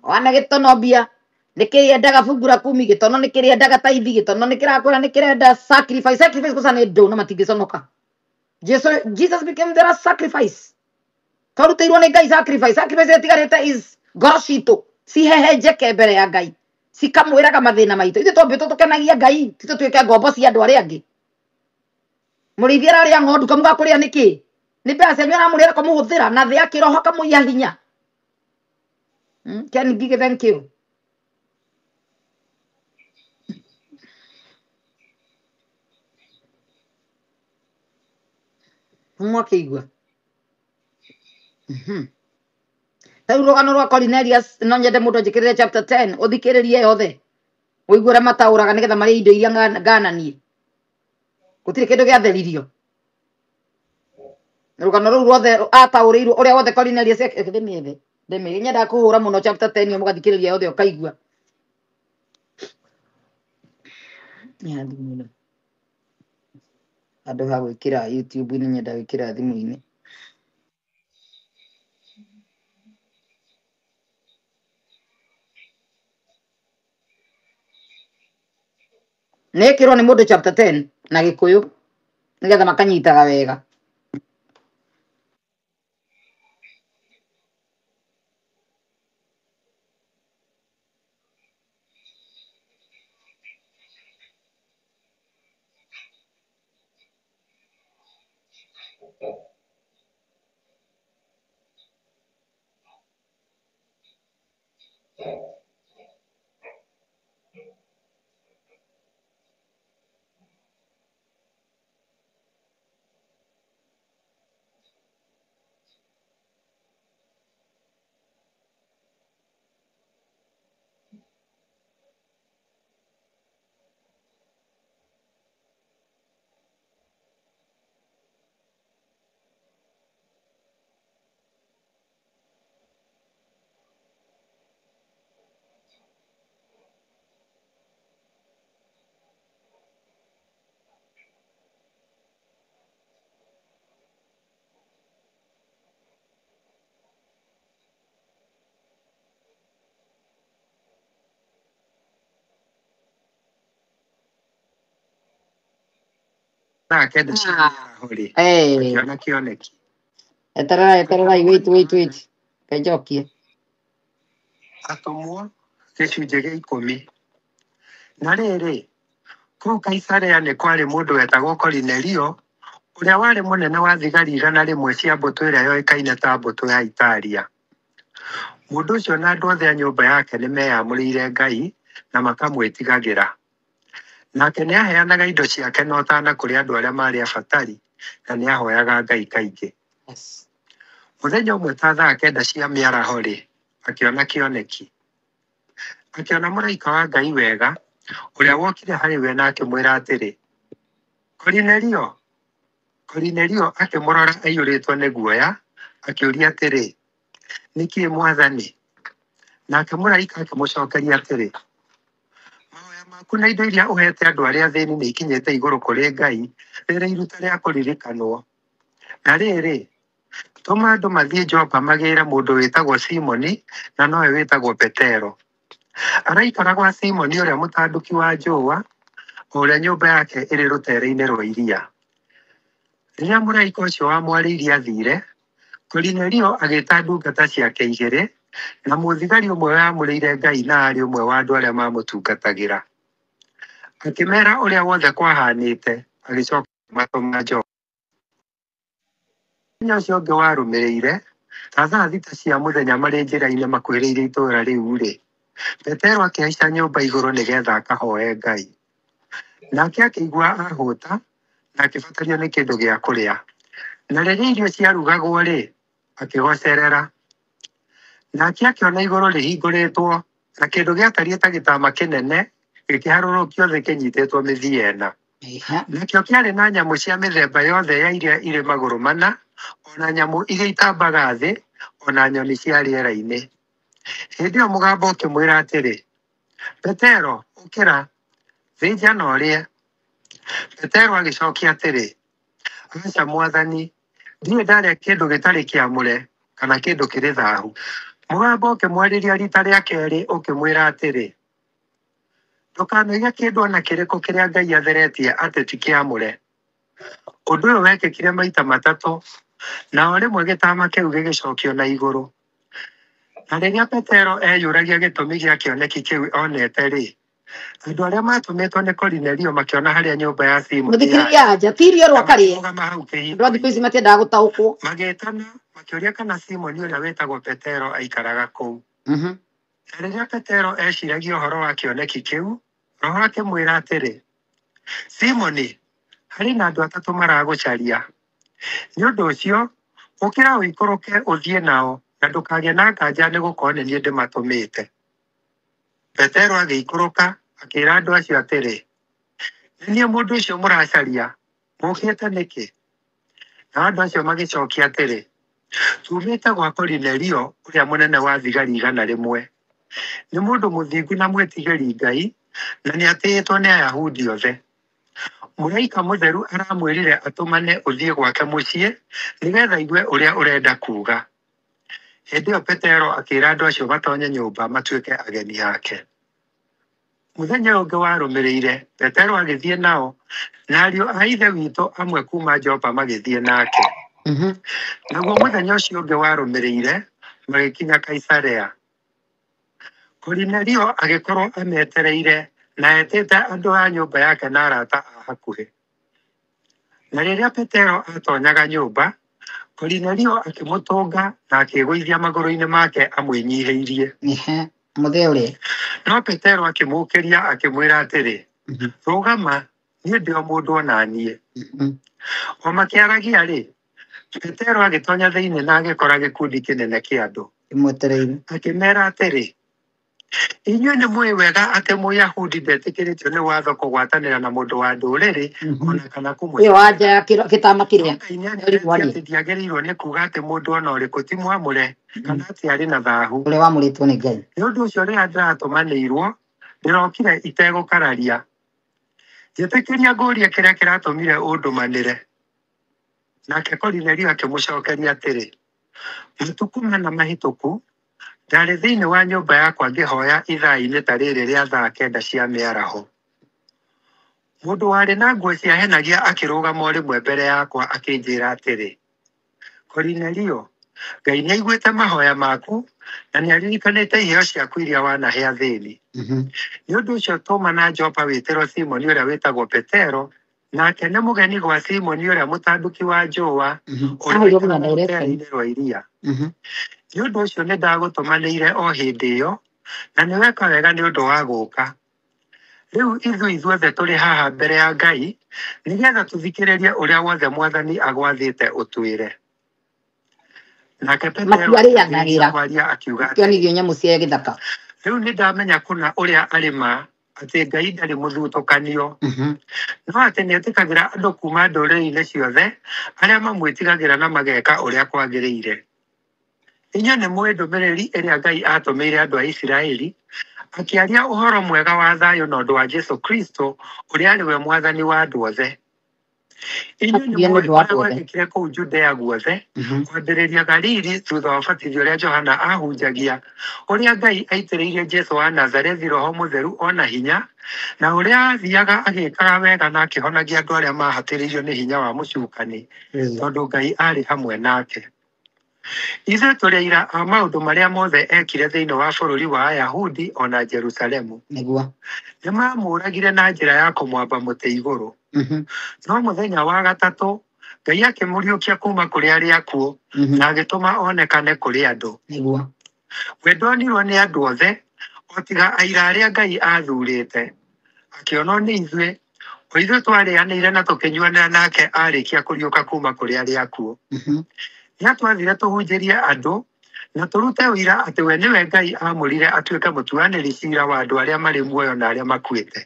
S1: Wana gĩtono mbia nĩ kĩrĩendaga fungu la kumi, gĩtono nĩ kĩrĩendaga taithi, gĩtono nĩ kĩrakwĩra nĩ kĩrenda sacrifice. Sacrifice kũca nĩ ndũ na matingĩconoka. Jesus became the last sacrifice. Twarutĩirwo nĩ Ngai sacrifice. Sacrifice ĩtigarĩte is ngoro citũ cihehenjeke mbere ya Ngai, cikamwĩraga mathĩna maitũ. Ithuĩ twambĩtwo tũkenagia Ngai, ti tũtuĩke ngombo cia andũ arĩa angĩ. Mũrĩithi ararĩa ng'ondu kamuga kũrĩa nĩkĩ? Nĩ mbeca cianyu aramũrĩra kũmũhũthĩra na thĩ ya kĩroho akamũiya hinya. Ken Ngige, thank you. Mwakĩigua. Rĩu rũgano rwa Cornelius no nyende mũndũ anjĩkĩrĩre chapter 10 ũthikĩrĩrie yothe ũigue ũrĩa mataũraga nĩgetha marĩe indo iria ngananie. Gũtirĩ kĩndũ gĩatheririo. Rũgano rũu ruothe ataũrĩirwo ũrĩa wothe Cornelius ndĩmĩethe. Ndĩmĩethe. Nyendaga kũhũra mũno chapter 10 ĩyo mũgathikĩrĩria yothe ũkaigua. Ya thimũ ĩno. Handũ ha gwĩkĩra YouTube-inĩ nyenda gwĩkĩra thimũ-inĩ. Nä ä kä rwo nä må ndå chapter 10 na gä kå yå nä getha makanyitaga wega.
S3: Thaa kenda cia
S1: Ah,
S3: mĩaraho-rĩ,
S1: eh,
S3: akĩona kĩoneki.
S1: eterera eterera,
S3: Akĩona
S1: wait
S3: mũraika
S1: wait
S3: wa
S1: wait,
S3: Ngai.
S1: kenjokie.
S3: Atũmwo gĩcunjĩ gĩa 10. Na rĩrĩ, kũu Kaisarea nĩ kwarĩ mũndũ wetagwo Korinelio, ũrĩa warĩ mũnene wa thigari 100 cia mbũtũ ĩrĩa yoĩkaine ta mbũtũ ya Italia. Mũndũ ũcio na andũ othe a nyũmba yake nĩ meyamũrĩire Ngai na makamwĩtigagĩra. Nake nĩ aaheanaga indo ciake na ũtaana kũrĩ andũ arĩa maarĩ abatari, na nĩ aahoyaga Ngai kaingĩ.
S1: Yes.
S3: Mũthenya ũmwe ta thaa 9 cia mĩaraho-rĩ, akĩona kĩoneki. Akĩona mũraika wa Ngai wega, ũrĩa wokire harĩ we na akĩmwĩra atĩrĩ, Korinelio! Korinelio akĩmũrora aiyũrĩtwo nĩ guoya, akĩũria atĩrĩ, Nĩ kĩĩ Mwathani? Nake mũraika akĩmũcokeria atĩrĩ, Mahoya maku na indo iria ũheete andũ arĩa athĩni nĩ ikinyĩte igũrũ kũrĩ Ngai rĩrĩ iruta rĩa kũririkanwo. Na rĩrĩ, tũma andũ mathiĩ Jopa magĩĩre mũndũ wĩtagwo Simoni na nowe wĩtagwo Petero. Araikara gwa Simoni ũrĩa mũtanduki wa njũũa, o ũrĩa nyũmba yake ĩrĩ rũteere-inĩ rwa iria. Rĩrĩa mũraika ũcio wamwarĩirie aathire, Korinelio agĩĩta ndungata ciake igĩrĩ na mũthigari ũmwe wamũrĩire Ngai na aarĩ ũmwe wa andũ arĩa maamũtungatagĩra. Akĩmeera ũrĩa wothe kwahanĩte, agĩcoka akĩmatũma Jopa. Mũthenya ũcio ũngĩ warũmĩrĩire, ta thaa 6 cia mũthenya marĩ njĩra-inĩ makuhĩrĩirie itũũra rĩu-rĩ, Petero akĩhaica nyũmba igũrũ nĩgetha akahoe Ngai. Nake akĩigua ahũta na akĩbatario nĩ kĩndũ gĩa kũrĩa. Na rĩrĩa irio ciarugagwo-rĩ, akĩgocerera. Nake akĩona igũrũ rĩhingũrĩtwo na kĩndũ gĩatariĩ ta gĩtama kĩnene gĩkĩharũrũkio thĩ kĩnyitĩtwo mĩthia ĩna.
S1: Eha.
S3: Nakĩo kĩarĩ na nyamũ cia mĩthemba yothe ya iria irĩ magũrũ mana, o na nyamũ iria itambaga thĩ, o na nyoni cia rĩera-inĩ. Hĩndĩ ĩyo mũgambo ũkĩmwĩra atĩrĩ, Petero, ũkĩra, thĩnja na ũrĩe. Petero agĩcokia atĩrĩ, Aca Mwathani, ndirĩ ndarĩa kĩndũ gĩtarĩ kĩamũre kana kĩndũ kĩrĩ thaahu. Mũgambo ũkĩmwarĩria riita rĩa kerĩ ũkĩmwĩra atĩrĩ, Ndũkanoige kĩndũ o na kĩrĩkũ kĩrĩa Ngai atheretie atĩ ti kĩamũre. Ũndũ ũyũ wekĩkire maita matatũ, na o rĩmwe gĩtama kĩu gĩgĩcokio na igũrũ. Na rĩrĩa Petero eeyũragia gĩtũmi gĩa kĩoneki kĩu onete-rĩ, andũ arĩa maatũmĩtwo nĩ Korinelio makĩona harĩa nyũmba ya Simoni yarĩ,
S1: Mũthikĩrĩria anja ti irio
S3: na
S1: rwakarĩe.
S3: makĩrũgama hau
S1: Andũ a thikũ ici
S3: kĩhingo-inĩ.
S1: matiendaga gũtaũkwo.
S3: Magĩĩtana, makĩũria kana Simoni ũrĩa wĩtagwo Petero aikaraga kũu.
S1: Mhm.
S3: Na rĩrĩa Petero eeciragia ũhoro wa kĩoneki kĩu, Roho akĩmwĩra atĩrĩ, Simoni, harĩ na andũ atatũ maragũcaria. Nĩ ũndũ ũcio, ũkĩra ũikũrũke ũthiĩ nao, na ndũkagĩe na nganja nĩ gũkorwo nĩ niĩ ndĩmatũmĩte. Petero agĩikũrũka, akĩĩra andũ acio atĩrĩ, Nĩ niĩ mũndũ ũcio mũracaria, mũũkĩte nĩkĩ? Nao andũ acio magĩcokia atĩrĩ, Tuumĩte gwa Korinelio, ũrĩa mũnene wa thigari 100. Nĩ mũndũ mũthingu na mwĩtigĩri Ngai, na nĩatĩĩtwo nĩ Ayahudi othe. Mũraika mũtheru aramwĩrire atũmane ũthiĩ gwake mũciĩ nĩgetha aigue ũrĩa ũrenda kuuga. Hĩndĩ ĩyo Petero akĩĩra andũ acio matonye nyũmba matuĩke ageni ake. Mũthenya ũyũ ũngĩ warũmĩrĩire, Petero agĩthiĩ nao, na ariũ a Ithe witũ amwe kuuma Jopa magĩthiĩ nake. Naguo mũthenya ũcio ũngĩ warũmĩrĩire, magĩkinya Kaisarea. Korinelio agĩkorwo ametereire na etĩte andũ a nyũmba yake na arata a hakuhĩ. Na rĩrĩa Petero aatonyaga nyũmba, Korinelio akĩmũtũnga na akĩĩgũithia magũrũ-inĩ make amwĩnyihĩirie.
S1: Ehe, mũthee ũrĩa.
S3: No Petero akĩmũũkĩria akĩmwĩra atĩrĩ, Rũgama, niĩ ndĩ o mũndũ o na niĩ. O makĩaragia-rĩ, Petero agĩtonya thĩinĩ na agĩkora gĩkundi kĩnene kĩa andũ.
S1: Ĩmwetereire.
S3: Akĩmeera atĩrĩ, inyuĩ nĩ mũĩ wega atĩ Mũyahudi ndetĩkĩrĩtio nĩ watho kũgwatanĩra na mũndũ wa ndũrĩrĩ ona kana
S1: Ũyũ wa nja ya gĩtama
S3: No
S1: kĩrĩa.
S3: Ngai nĩanyonetie
S1: Ũrigwani.
S3: atĩ ndiagĩrĩirwo nĩ kuuga atĩ mũndũ o na ũrĩkũ ti mwamũre kana atĩ arĩ na thaahu.
S1: Ũrĩa wamũrĩtwo nĩ Ngai.
S3: Nĩ ũndũ ũcio rĩrĩa ndĩratũmanĩirwo, ndĩrokire itegũkararia. Njĩtĩkĩria ngũũrie kĩrĩa kĩratũmire ũndũmanĩre. Nake Korinelio akĩmũcookeria atĩrĩ, matukũ mana mahĩtũku, ndarĩ thĩinĩ wa nyũmba yakwa ngĩhooya ithaa-inĩ ta rĩrĩ rĩa thaa kenda cia mĩaraho. Mũndũ warĩ na nguo ciahenagia akĩrũgama o rĩmwe mbere yakwa akĩnjĩra atĩrĩ, Korinelio, Ngai nĩaiguĩte mahoya maku na nĩaririkanĩte iheo ciaku iria wanahe athĩni. Nĩ ũndũ ũcio tũma na Jopa wĩtĩrwo Simoni ũrĩa wĩtagwo Petero, nake nĩ mũgeni gwa Simoni ũrĩa mũtanduki wa njũa, ũrĩa
S1: Aheirwo nginya
S3: ũikaraga
S1: direction.
S3: rũteere-inĩ rwa iria. Nĩ ũndũ ũcio nĩndagũtũmanĩire o hĩndĩ ĩyo, na nĩweka wega nĩ ũndũ wa gũũka. Rĩu ithuĩ ithuothe tũrĩ haha mbere ya Ngai, nĩgetha tũthikĩrĩrie ũrĩa wothe Mwathani agwathĩte ũtwĩre. Nake Petero akĩambĩrĩria
S1: Matiarĩanagĩra.
S3: kwaria akiuga atĩrĩ,
S1: Kĩonirio nyamũ cia gĩthaka.
S3: rĩu nĩndamenya kũna ũrĩa arĩ ma, atĩ Ngai ndarĩ mũthutũkanio, no atĩ nĩetĩkagĩra andũ kuuma ndũrĩrĩ-inĩ ciothe arĩa mamwĩtigagĩra na mageka ũrĩa kwagĩrĩire. Inyuĩ nĩmũĩ ndũmĩrĩri ĩrĩa Ngai aatũmĩire andũ a Isiraeli, akĩaria ũhoro mwega wa thayũ na ũndũ wa Jesũ Kristũ, ũrĩa arĩ we Mwathani wa andũ othe. Inyuĩ
S1: Akuire nĩ
S3: nĩmũĩ
S1: ũndũ wa
S3: ũrĩa
S1: andũ othe.
S3: gwekĩkire kũu Judea guothe, kwambĩrĩria Galili thutha wa ũbatithio ũrĩa Johana aahunjagia, ũrĩa Ngai aitĩrĩirie Jesũ wa Nazarethi Roho Mũtheru o na hinya, na ũrĩa aathiaga agĩĩkaga wega na akĩhonagia andũ arĩa maahatĩrĩirio nĩ hinya wa mũcukani, tondũ Ngai aarĩ hamwe nake. Ithuĩ tũrĩ aira a maũndũ marĩa mothe eekire thĩinĩ wa bũrũri wa Ayahudi o na Jerusalemu.
S1: Nĩguo.
S3: Nĩmamũũragire na njĩra ya kũmwamba mũtĩ igũrũ. No mũthenya wa gatatũ, Ngai akĩmũriũkia kuuma kũrĩ arĩa akuũ na agĩtũma onekane kũrĩ andũ.
S1: Nĩguo.
S3: We ndonirwo nĩ andũ othe, o tiga aira arĩa Ngai aathurĩte. Akĩonwo nĩ ithuĩ, o ithuĩ twarĩanĩire na tũkĩnyuanĩra nake aarĩkia kũriũka kuuma kũrĩ arĩa akuũ. Nĩatwathire tũhunjĩrie andũ na tũrute ũira atĩ we nĩwe Ngai aamũrire atuĩke mũtuanĩri ciira wa andũ arĩa marĩ muoyo na arĩa makuĩte.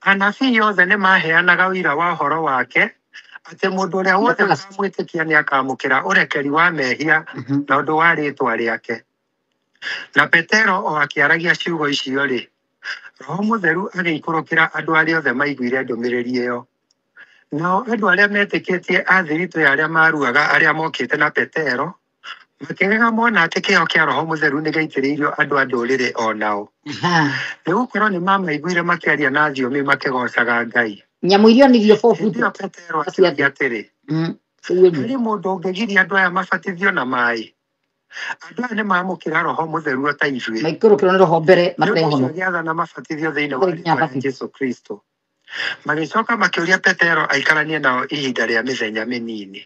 S3: Anabii othe nĩmaheanaga ũira wa ũhoro wake atĩ mũndũ ũrĩa wothe
S1: The first.
S3: ũkamwĩtĩkia nĩakamũkĩra ũrekeri wa mehia na ũndũ wa rĩĩtwa rĩake. Na Petero o akĩaragia ciugo icio rĩ, Roho Mũtheru agĩikũrũkĩra andũ arĩa othe maiguire ndũmĩrĩri ĩyo. Nao andũ arĩa metĩkĩtie a thiritũ ya arĩa maruaga arĩa mokĩte na Petero, makĩgega mona atĩ kĩheo kĩa Roho Mũtheru nĩgĩaitĩrĩirio andũ a ndũrĩrĩ o nao. Nĩgũkorwo nĩmamaiguire makĩaria na thiomi makĩgoocaga Ngai.
S1: Nyamũ iria onirio four
S3: Hĩndĩ ĩyo
S1: footed.
S3: Petero
S1: Acio
S3: akĩũria
S1: angĩ.
S3: atĩrĩ,
S1: Cio
S3: harĩ mũndũ ũngĩgiria andũ aya mabatithio na maaĩ? Andũ aya nĩmamũkĩra Roho Mũtheru o ta ithuĩ.
S1: Maikũrũkĩrwo nĩ roho mbere
S3: Nĩ ũndũ ũcio
S1: matehono.
S3: agĩathana mabatithio thĩinĩ wa
S1: Matarĩ nginya
S3: rĩĩtwa rĩa
S1: batithio.
S3: Jesũ Kristũ. Magĩcoka makĩũria Petero aikaranie nao ihinda rĩa mĩthenya mĩnini.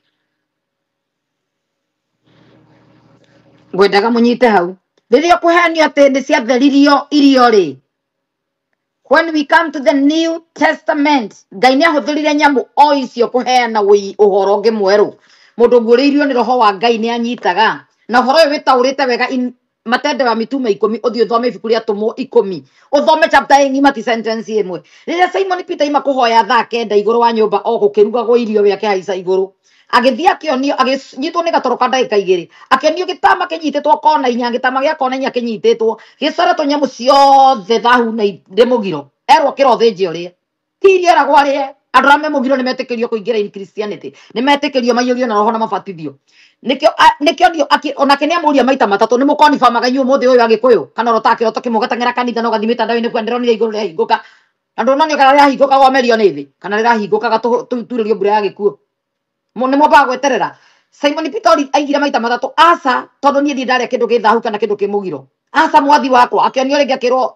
S1: Ngwendaga mũnyite hau. Rĩrĩa ũkũheanio atĩ nĩ ciatheririo irio rĩ, when we come to the New Testament, Ngai nĩ ahũthĩrire nyamũ o icio kũheana ũhoro ũngĩ mwerũ. Mũndũ ũguũrĩirio nĩ roho wa Ngai nĩ anyitaga. Na ũhoro ũyũ wĩtaũrĩte wega in Matendo ya Mitume 10, ũthiĩ ũthome ibuku rĩa Atũmwo 10, ũthome chapter ĩng'ima ti sentence ĩmwe. Rĩrĩa Simon Peter aima kũhoya thaa 9 igũrũ wa nyũmba o gũkĩrugagwo irio we akĩhaica igũrũ, agĩthiĩ akĩonio, agĩnyitwo nĩ gatoro ka ndagĩka 2, akĩonio gĩtama kĩnyitĩtwo kona inya, gĩtama gĩa kona inya kĩnyitĩtwo gĩcoretwo nyamũ ciothe thahu na ndĩ mũgiro, erwo kĩrothĩnje ũrĩe, ti irio eragwo arĩe. Andũ arĩa me mũgiro nĩ metĩkĩrio kũingĩra in Christianity, nĩ metĩkĩrio maiyũrio na roho na mabatithio. Nĩkĩo nĩkĩo ndio onake nĩ amũria maita matatũ nĩ mũkonifamaga inyuĩ ũmũthĩ ũyũ agĩkũyũ kana ũrotaga kĩroto kĩmwe ũgateng'era kanitha na ũgathiĩ mĩtandao-inĩ kuga ndĩronire igũrũ rĩahingũka na ndũnonio kana rĩahingũka wamerio nĩ thĩ kana rĩrahingũkaga tũturĩrio mbura ya gĩkuũ. Nĩ mwambaga gweterera. Simon Peter aigire maita matatũ aca tondũ niĩ ndirĩ ndarĩa kĩndũ gĩ thahu kana kĩndũ kĩ mũgiro. Aca mwathi wakwa akĩonio rĩngĩ akĩrwo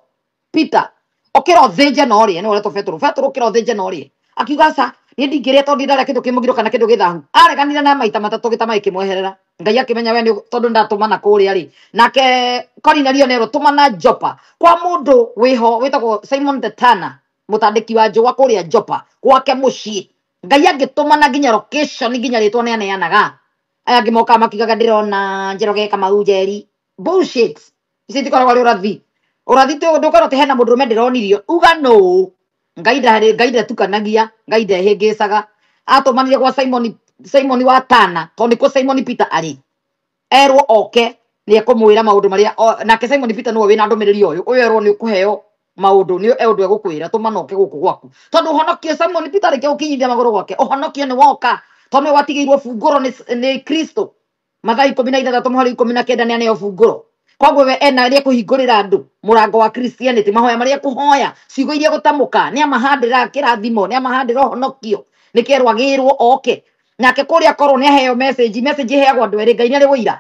S1: Peter ũkĩra ũthĩnje na ũrĩe nĩwe ũretwo Petero. Petero ũkĩra ũthĩnje na ũrĩe. Akiuga aca niĩ ndingĩrĩa tondũ ndirĩ ndarĩa kĩndũ kĩ mũgiro kana kĩndũ gĩ thahu. Areganire na maita matatũ gĩtama gĩkĩmweherera. Ngai akĩmenya we nĩ tondũ ndatũmana kũrĩa rĩ. Nake Korinelio nĩerwo tũmana Jopa kwa mũndũ wĩho wĩtagwo Simon the Tanner mũtandĩki wa njũa kũrĩa Jopa gwake mũciĩ. Ngai angĩtũmana nginya location nginya rĩtwa nĩ aneanaga. Aya angĩ mokaga makiugaga ndĩrona Njoroge Kamau Njeri. Bullshit. Ici itikoragwo arĩ ũrathi. Ũrathi ndũkorwo atĩ hena mũndũrũme ndĩronirio. Uga nũũ. Ngai ndarĩ Ngai ndatukanagia, Ngai ndehĩngĩcaga. Atũmanire gwa Simon Simon wa Tana tondũ nĩkuo Simon Peter arĩ. Erwo oke nĩ ekũmwĩra maũndũ marĩa nake Simon Peter nĩwe wĩna ndũmĩrĩri ũyũ. Ũyũ erwo nĩ ũkũheo maũndũ nĩ ũndũ egũkwĩra tũmana oke gũkũ gwaku. Tondũ ũhonokio Simon Peter rĩke gũkinyithia magũrũ gwake. Ũhonokio nĩ woka. Tondũ nĩwe watigĩirwo bungũro nĩ Kristo. Mathayo 16 mũhari 19 nĩ aneo bungũro. Koguo we ena rĩa kũhingũrĩra andũ mũrango wa Christianity, mahoya marĩa ekũhoya, ciugo iria egũtamũka, nĩ amahandĩra kĩrathimo, nĩ amahandĩra ũhonokio, nĩkĩerwo agĩrwo oke. Nake kũrĩa akorwo nĩ aheo message, message ĩheagwo andũ erĩ, Ngai nĩ arĩ ũira.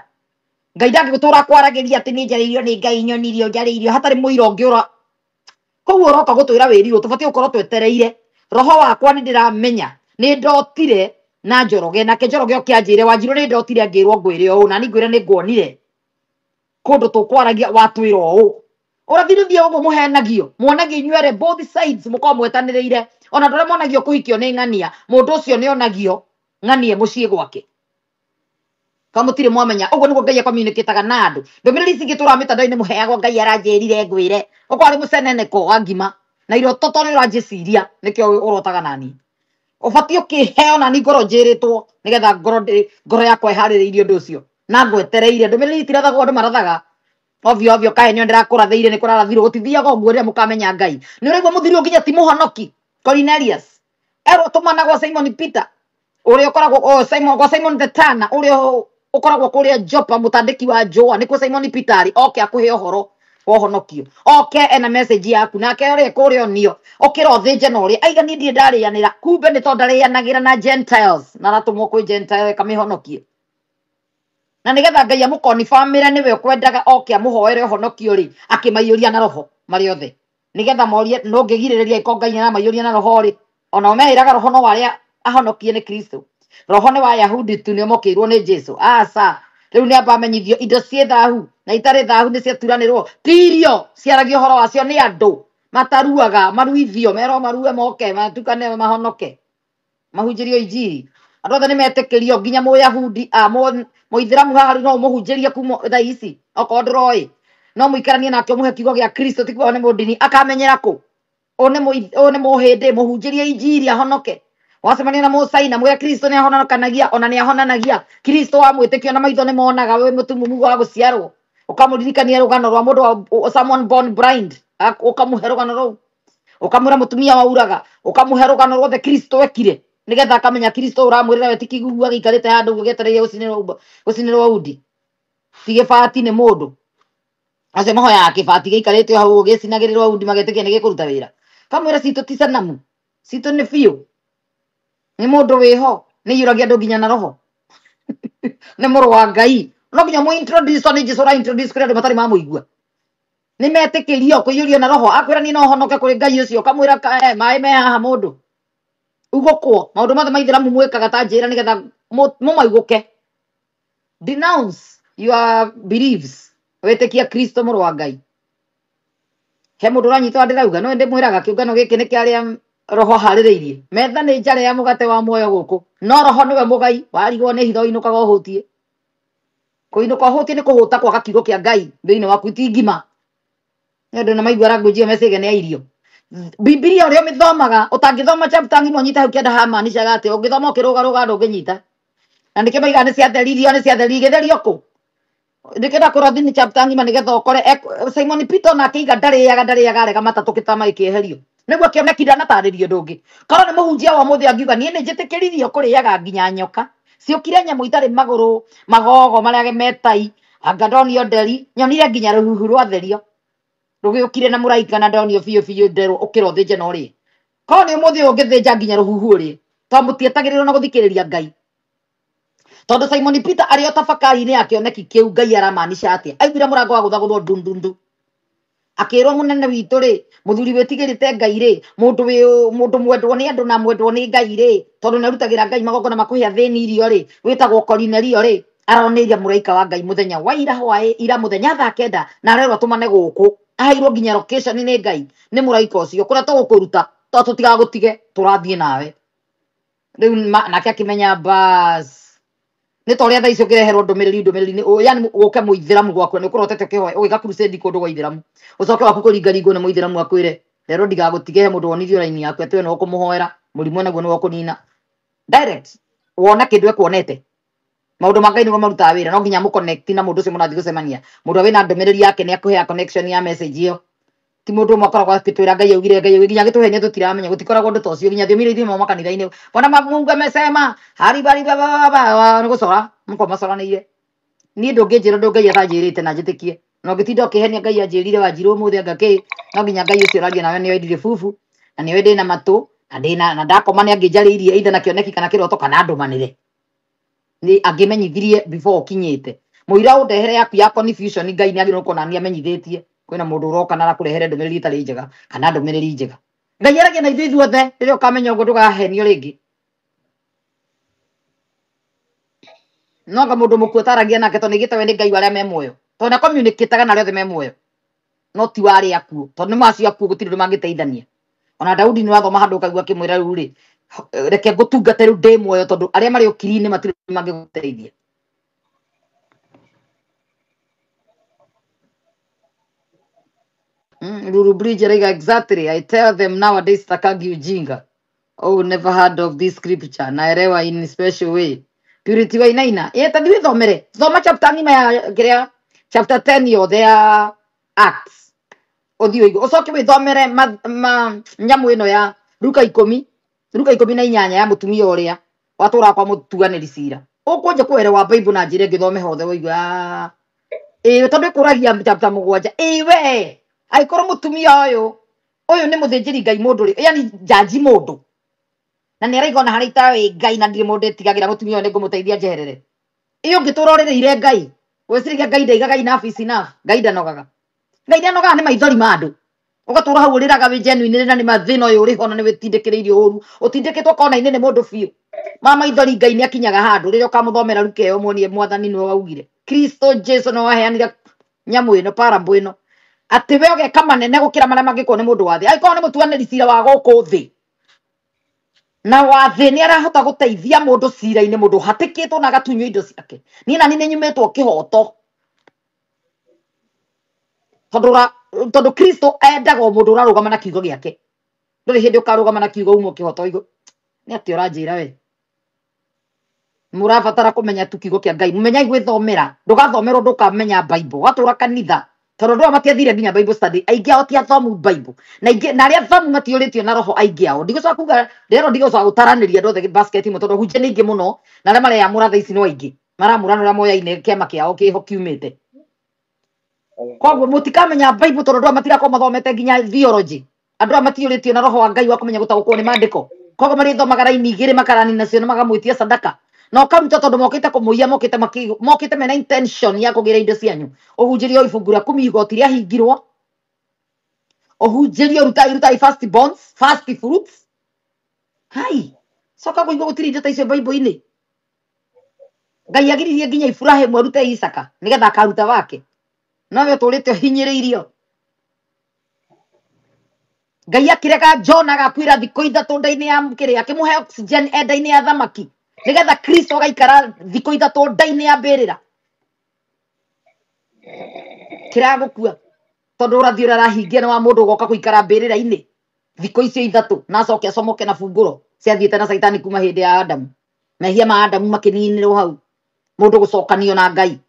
S1: Ngai ndangĩgũtũra kwaragĩria atĩ nĩ njarĩirio nĩ Ngai nyonirio njarĩirio hatarĩ mũira ũngĩ ũra. Koguo ũroka gũtwĩra wĩrirwo tũbatiĩ gũkorwo twetereire. Roho wakwa nĩ ndĩramenya nĩ ndotire na Njoroge, nake Njoroge oke anjĩre Wanjirũ nĩ ndotire angĩrwo ngwĩre ũũ na niĩ ngwĩre nĩ nguonire kũndũ tũkwaragia watwĩra ũũ. Ũrathi nĩ ũguo mũhenagio, muonagio inyuĩ erĩ both sides mũkorwo mwetanĩrĩire. Ona andũ arĩa monagio kũhikio nĩ ng'ania, mũndũ ũcio nĩ onagio ng'ania mũciĩ gwake. Ka mũtirĩ mwamenya ũguo nĩguo Ngai acommunicataga na andũ. Ndũmĩrĩri ici ingĩ tũraga mĩtandao-inĩ mũheagwo Ngai aranjĩrire ngwĩre. Ũkorwo arĩ mũceneneko wa ngima na iroto tondũ nĩ ũranjĩciria nĩkĩo ũrotaga nani. Ũbatiĩ ũkĩheo nani ngoro njĩrĩtwo nĩgetha ngoro yakwa ĩharĩrĩirie ũndũ ũcio na ngwetereire. Ndũmĩrĩri itirathagwo andũ marathaga ovyo ovyo kahenio ndĩrakũrathĩire nĩ kũrarathirwo gũtithiaga ũguo rĩrĩa mũkamenya Ngai. Nĩ ũraigua mũthiri ũyũ nginya ti mũhonoki Cornelius erwo tũmana gwa Simon Peter ũrĩa ũkoragwo Simon gwa Simon the Tanner ũrĩa ũkoragwo kũrĩa Jopa mũtandĩki wa njũa nĩkuo Simon Peter arĩ oke akũhe ũhoro wa ũhonokio oke ena message yaku nake ũrĩa kũrĩa onio ũkĩra ũthĩnje na ũrĩa aiga niĩ ndirĩ ndarĩanĩra kumbe nĩ tondũ ndarĩanagĩra na Gentiles na aratũmwo kwĩ Gentile ĩkamĩhonokie na nĩgetha Ngai amũkonifamĩre nĩwe ũkwendaga oke amũhoere ũhonokio rĩ akĩmaiyũria na roho marĩ othe nĩgetha morie no ngĩgirĩrĩria ĩko Ngai aramaiyũria na roho rĩ ona meĩraga roho no arĩa ahonokie nĩ Kristo. Roho nĩ wa Yahudi tu nĩo mokĩirwo nĩ Jesu. Aca rĩu nĩ amba amenyithio indo ciĩ thahu na itarĩ thahu nĩ ciaturanĩrwo ti irio ciaragio ũhoro wacio nĩ andũ mataruaga maruithio merwo marue moke matukane mahonoke mahunjĩrio injiri. Andũ othe nĩ metĩkĩrio nginya mũyahudi mũithĩramu haha rĩu no ũmũhunjĩrie kuma thaa ici okorwo ndũroĩ no mũikaranie nake ũmũhe kiugo gĩa Kristo ti kuga nĩ mũndini akamenyera kũ ũyũ nĩ mũhĩndĩ mũhunjĩrie injiri ahonoke. Wacemania na mũcaina mwĩre Kristo nĩ ahonokanagia ona nĩ ahonanagia. Kristo wamwĩtĩkio na maitho nĩ monaga wĩ mũtumumu wa gũciarwo. Ũkamũririkania rũgano rwa mũndũ wa someone born blind ũkamũhe rũgano rũu ũkamwĩra mũtumia wauraga ũkamũhe rũgano ruothe Kristo ekire nĩgetha akamenya Kristo ũramwĩrĩra we ti kĩgugu agĩikarĩte handũ ũguo gĩetereire gũcinĩrwo undi ti gĩbati nĩ mũndũ acio mahoyaga kĩbati gĩikarĩte hau ũguo gĩcinagĩrĩrwo undi magetĩkia nĩ gĩkũruta wĩra. Kamwĩra citũ ti sanamu citũ nĩ biũ nĩ mũndũ wĩho nĩ iyũragia andũ nginya na roho nĩ mũrũ wa Ngai no nginya mũ introduce tondũ nĩ Jesũ ũra introduce kũrĩ andũ matarĩ mamũigua nĩ metĩkĩrio kũiyũrio na roho akwĩra niĩ no honoke kũrĩ Ngai ũcio ũkamwĩra maĩ me haha mũndũ ugũkwo maũndũ mothe ma ithĩramu mwĩkaga ta njĩra nĩgetha mũmaigũke. Denounce your beliefs wĩtĩkia Kristo mũrũ wa Ngai. He mũndũ ũranyita ndĩrauga no ndĩmwĩraga kĩũngano gĩkĩ nĩ kĩa arĩa roho harĩrĩirie metha nĩ njare ya mũgate wa muoyo gũkũ no roho nĩwe mũgai warigwo nĩ hitho inũkaga ũhũtie kũinũka ũhũtie nĩ kũhũta kwaga kiugo kĩa Ngai thĩinĩ waku ti ngima nĩ andũ na maigua language ĩyo meciria nĩ ya irio. Bibilia ũrĩa ũmĩthomaga ũtangĩthoma chapter ng'ima ũnyite hau kĩanda hamaanishaga atĩ ũngĩthoma ũkĩrũgarũga ndũngĩnyita na nĩkĩo maigaga nĩ ciatheririo nĩ ciatheririo gĩtherio kũ nĩkĩo ndakũrathi nĩ chapter ng'ima nĩgetha ũkore Simon Peter onake aiga ndarĩaga ndarĩaga arega matatũ gĩtama gĩkĩeherio. Nĩguo kĩoneki ndanatarĩrio ũndũ ũngĩ. Korwo nĩ mũhunjia wa mũthĩ angiuga niĩ nĩ njĩtĩkĩririo kũrĩaga nginya nyoka. Ciũkire nyamũ itarĩ magũrũ, magogo marĩa metai, anga ndonio nderi, nyonire nginya rũhuhu rwatherio. Rũgĩũkire na mũraika na ndonio biũ biũ nderwo ũkĩra ũthĩnje na ũrĩe. Korwo nĩ ũmũthĩ ũyũ ũngĩthĩnja nginya rũhuhu ũrĩe. Tondũ mũtietagĩrĩrwo na gũthikĩrĩria Ngai. Tondũ Simon Peter arĩ o tafakari-inĩ ya kĩoneki kĩu Ngai aramaanisha atĩa? Aiguire mũrango wa gũthagũthwo ndundundu. Akĩrwo mũnene witũ rĩ, mũthuri wĩtigĩrĩte Ngai rĩ, mũndũ wĩ mũndũ mwendwo nĩ andũ na mwendwo nĩ Ngai rĩ, tondũ nĩ arutagĩra Ngai magongona ma kũhe athĩni irio rĩ, wĩtagwo Korinelio rĩ, aroneirie mũraika wa Ngai mũthenya wa ira hwaĩ, ira mũthenya thaa kenda, na arerwo atũmane gũkũ. Aheirwo nginya location nĩ Ngai, nĩ mũraika ũcio, kũrĩa tũgũkũruta, to tũtigagũtige, tũrathiĩ nawe. Rĩu nake akĩmenya bas. Nĩ ta ũrĩa thaa ici ũkĩreherwo ndũmĩrĩri ndũmĩrĩri nĩ yani ũke mũithĩramu gwaku nĩ ũkũrotete ũkĩhoya ũgĩka crusade kũndũ gwa ithĩramu ũcoke waku kũringaringwo nĩ mũithĩramu akwĩre rero ndigagũtige he mũndũ wonirio raini yaku atĩ we nĩwe ũkũmũhoera mũrimũ naguo nĩwe ũkũnina direct wona kĩndũ ekuonete maũndũ ma Ngai nĩguo marutaga wĩra no nginya mũconnect na mũndũ ũcio mũrathiĩ gũcemania mũndũ wĩna ndũmĩrĩri yake nĩ akũhea connection ya message ĩyo ti mũndũ ũmwe akoragwo akĩtwĩra Ngai augire Ngai augire nginya agĩtũhenia tũtiramenya gũtikoragwo ũndũ ta ũcio nginya thiomi iria ithiĩ makanitha-inĩ bona Mungu amesema hari bari ba ba ba nĩ gũcora mũkorwo macoranĩire niĩ ndũngĩnjĩra ũndũ Ngai atanjĩrĩte na njĩtĩkie na ũngĩtinda ũkĩhenia Ngai anjĩrire wanjirwo ũmũthĩ anga kĩ no nginya Ngai ũcio ũraria nawe nĩoĩ ndirĩ bubu na nĩoĩ ndĩna matũ na ndĩna na ndakoma nĩ angĩnjarĩirie either na kĩoneki kana kĩroto kana andũmanĩre nĩ angĩmenyithirie before ũkinyĩte mũira ũndehere yaku ya confusion Ngai nĩ agĩrĩirwo kuona nĩ amenyithĩtie kwĩna mũndũ ũroka na arakũrehere ndũmĩrĩri ĩtarĩ njega kana ndũmĩrĩri njega Ngai aragia na ithuĩ ithuothe rĩrĩa ũkamenya ũguo ndũkahenio rĩngĩ no anga mũndũ mũkuũ ataragia nake tondũ nĩgĩte we nĩ Ngai wa arĩa me muoyo tondũ nĩ communicate-aga na arĩa othe me muoyo no ti wa arĩa akuũ tondũ nĩ macio akuũ gũtirĩ ũndũ mangĩteithania ona Daudi nĩ wathoma handũ ũkaigua akĩmwĩra rĩu rĩ reke ngũtungate rĩu ndĩ muoyo tondũ arĩa marĩ ũkiri-inĩ matirĩ ũndũ mangĩgũteithia. Lulu Bridge arauga exactly I tell them nowadays takangi ujinga. Oh, never heard of this scripture. Naelewa in special way. Purity wa inaina. Ye tathi withomere. Thoma chapter ng'ima ya kĩrĩa chapter 10 yothe ya Acts. Ũthiĩ ũigue. Ũcoke wĩthomere nyamũ ĩno ya Luka ikũmi. Luka 18 ya mũtumia ũrĩa watũraga kwa mũtuanĩri cira. Ũkũnja kũerewa Bible na njĩra ĩngĩ ũthome hothe ũigue. Ĩĩ tondũ ĩkũragia chapter 7. Ĩĩ we angĩkorwo mũtumia ũyũ ũyũ nĩ mũthĩnjĩri Ngai mũndũ rĩ, yani jaji mũndũ na nĩ araigua ona harĩa itoĩ Ngai na ndirĩ mũndũ ĩtigagĩra mũtumia ũyũ nĩ ngũmũteithia njeherere. Ĩĩ ũngĩtũra ũrĩrĩire Ngai gwĩciragia Ngai ndaigaga enough is enough. Ngai ndanogaga. Ngai ndanogaga nĩ maithori ma andũ. Ũgatũra hau ũrĩraga wĩ genuine na nĩ mathĩna ũyũ ũrĩ ho na nĩ wĩtindĩkĩrĩirio ũru ũtindĩkĩtwo kona-inĩ nĩ mũndũ biũ ma maithori Ngai nĩ akinyaga handũ rĩrĩa ũkamũthomera Luka ĩyo muonie mwathani nĩwe waugire Kristo Jesu nĩwe waheanire nyamũ ĩno parable ĩno atĩ we ũgeka manene gũkĩra marĩa mangĩkwo nĩ mũndũ wa thĩ angĩkorwo nĩ mũtuanĩri cira wa gũkũ thĩ na wa thĩ nĩ arahota gũteithia mũndũ cira-inĩ mũndũ ũhatĩkĩtwo na agatunywo indo ciake niĩ nani nĩ nyumĩtwo kĩhoto tondũ Kristo endaga o mũndũ ũrarũgama na kiugo gĩake ndũrĩ hĩndĩ ũkarũgama na kiugo umwo kĩhoto ũigue nĩ atĩa ũranjĩra we mũrabatara kũmenya tu kiugo kĩa Ngai mũmenyai gwĩthomera ndũgathomerwo ndũkamenya Bible watũra kanitha tondũ andũ aya matiathire nginya Bible study aingĩ ao ti athomu Bible na aingĩ na arĩa athomu matiũrĩtio na roho aingĩ ao ndigũcoka kuga rĩero ndigũcoka gũtaranĩria andũ othe basket imwe tondũ hunjia nĩ aingĩ mũno na arĩa mareyamũra thaa ici no aingĩ maramũrana ũrĩa moyaine kĩama kĩao kĩho kiumĩte koguo mũtikamenya Bible tondũ andũ aya matirakorwo mathomete nginya theology andũ aya matiũrĩtio na roho wa Ngai wa kũmenya gũtaũkwo nĩ maandĩko koguo marĩthomaga raini igĩrĩ makarani nacio na magamwĩtia sadaka na ũkaruta tondũ mokĩte kũmũiya mokĩte mokĩte mena intention ya kũgĩra indo cianyu ũhunjĩrio ibungu rĩa kumi igoti rĩahingirwo ũhunjĩrio rutai rutai first bonds first fruits hai coka kũigua gũtirĩ indo ta icio Bible-inĩ Ngai agiririe nginya Iburahĩmu arute Isaka nĩgetha akaruta wake no we ũtũrĩte ũhinyĩrĩirio Ngai akĩrega Jona agakuĩra thikũ ithatũ nda-inĩ ya kĩrĩa akĩmũhe oxygen e nda-inĩ ya thamaki nĩgetha Kristo agaikara thikũ ithatũ nda-inĩ ya mbĩrĩra kĩragũkua tondũ ũrathi ũrĩa arahingia nĩ wa mũndũ ũgoka gũikara mbĩrĩra-inĩ thikũ icio ithatũ na acoke acomoke na bungũro ciathiĩte na Caitani kuma hĩndĩ ya Adamu mehia ma Adamu makĩninĩrwo hau mũndũ gũcokanio na Ngai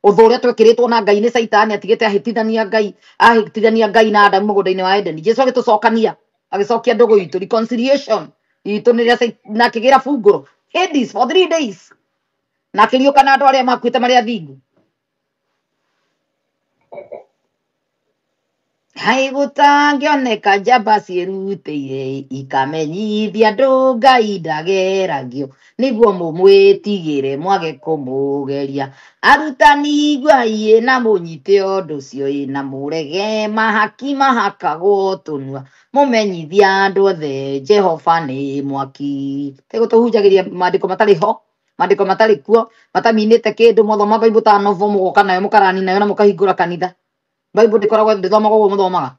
S1: ũthũ ũrĩa twekĩrĩtwo na Ngai nĩ Caitani atigĩte ahĩtithania Ngai ahĩtithania Ngai na Adamu mũgũnda-inĩ wa Edeni Jesu agĩtũcokania Agĩcokia ndũgũ itũ, reconciliation itũ nĩ na akĩgĩra bungũro Hades for 3 days, na akĩriũka na andũ arĩa makuĩte marĩ athingu. Hai gũtangĩoneka njamba ciĩrutĩire ikamenyithia andũ Ngai ndageragio, nĩguo mũmwĩtigĩre mwage kũmũgeria. Arutani iguai na mũnyite ũndũ ũcio ĩ, na mũrege mahaki mahakagwo tũnua, mũmenyithia andũ othe Jehova nĩ mwaki. Tigũtũhunjagĩria maandĩko matarĩ ho, maandĩko matarĩ kuo, mataminĩte kĩndũ. Mwathoma Bible ta novel, mũgoka nayo mũkarani nayo na mũkahingũra kanitha. Bible ndĩkoragwo ndĩthomagwo ũguo mũthomaga.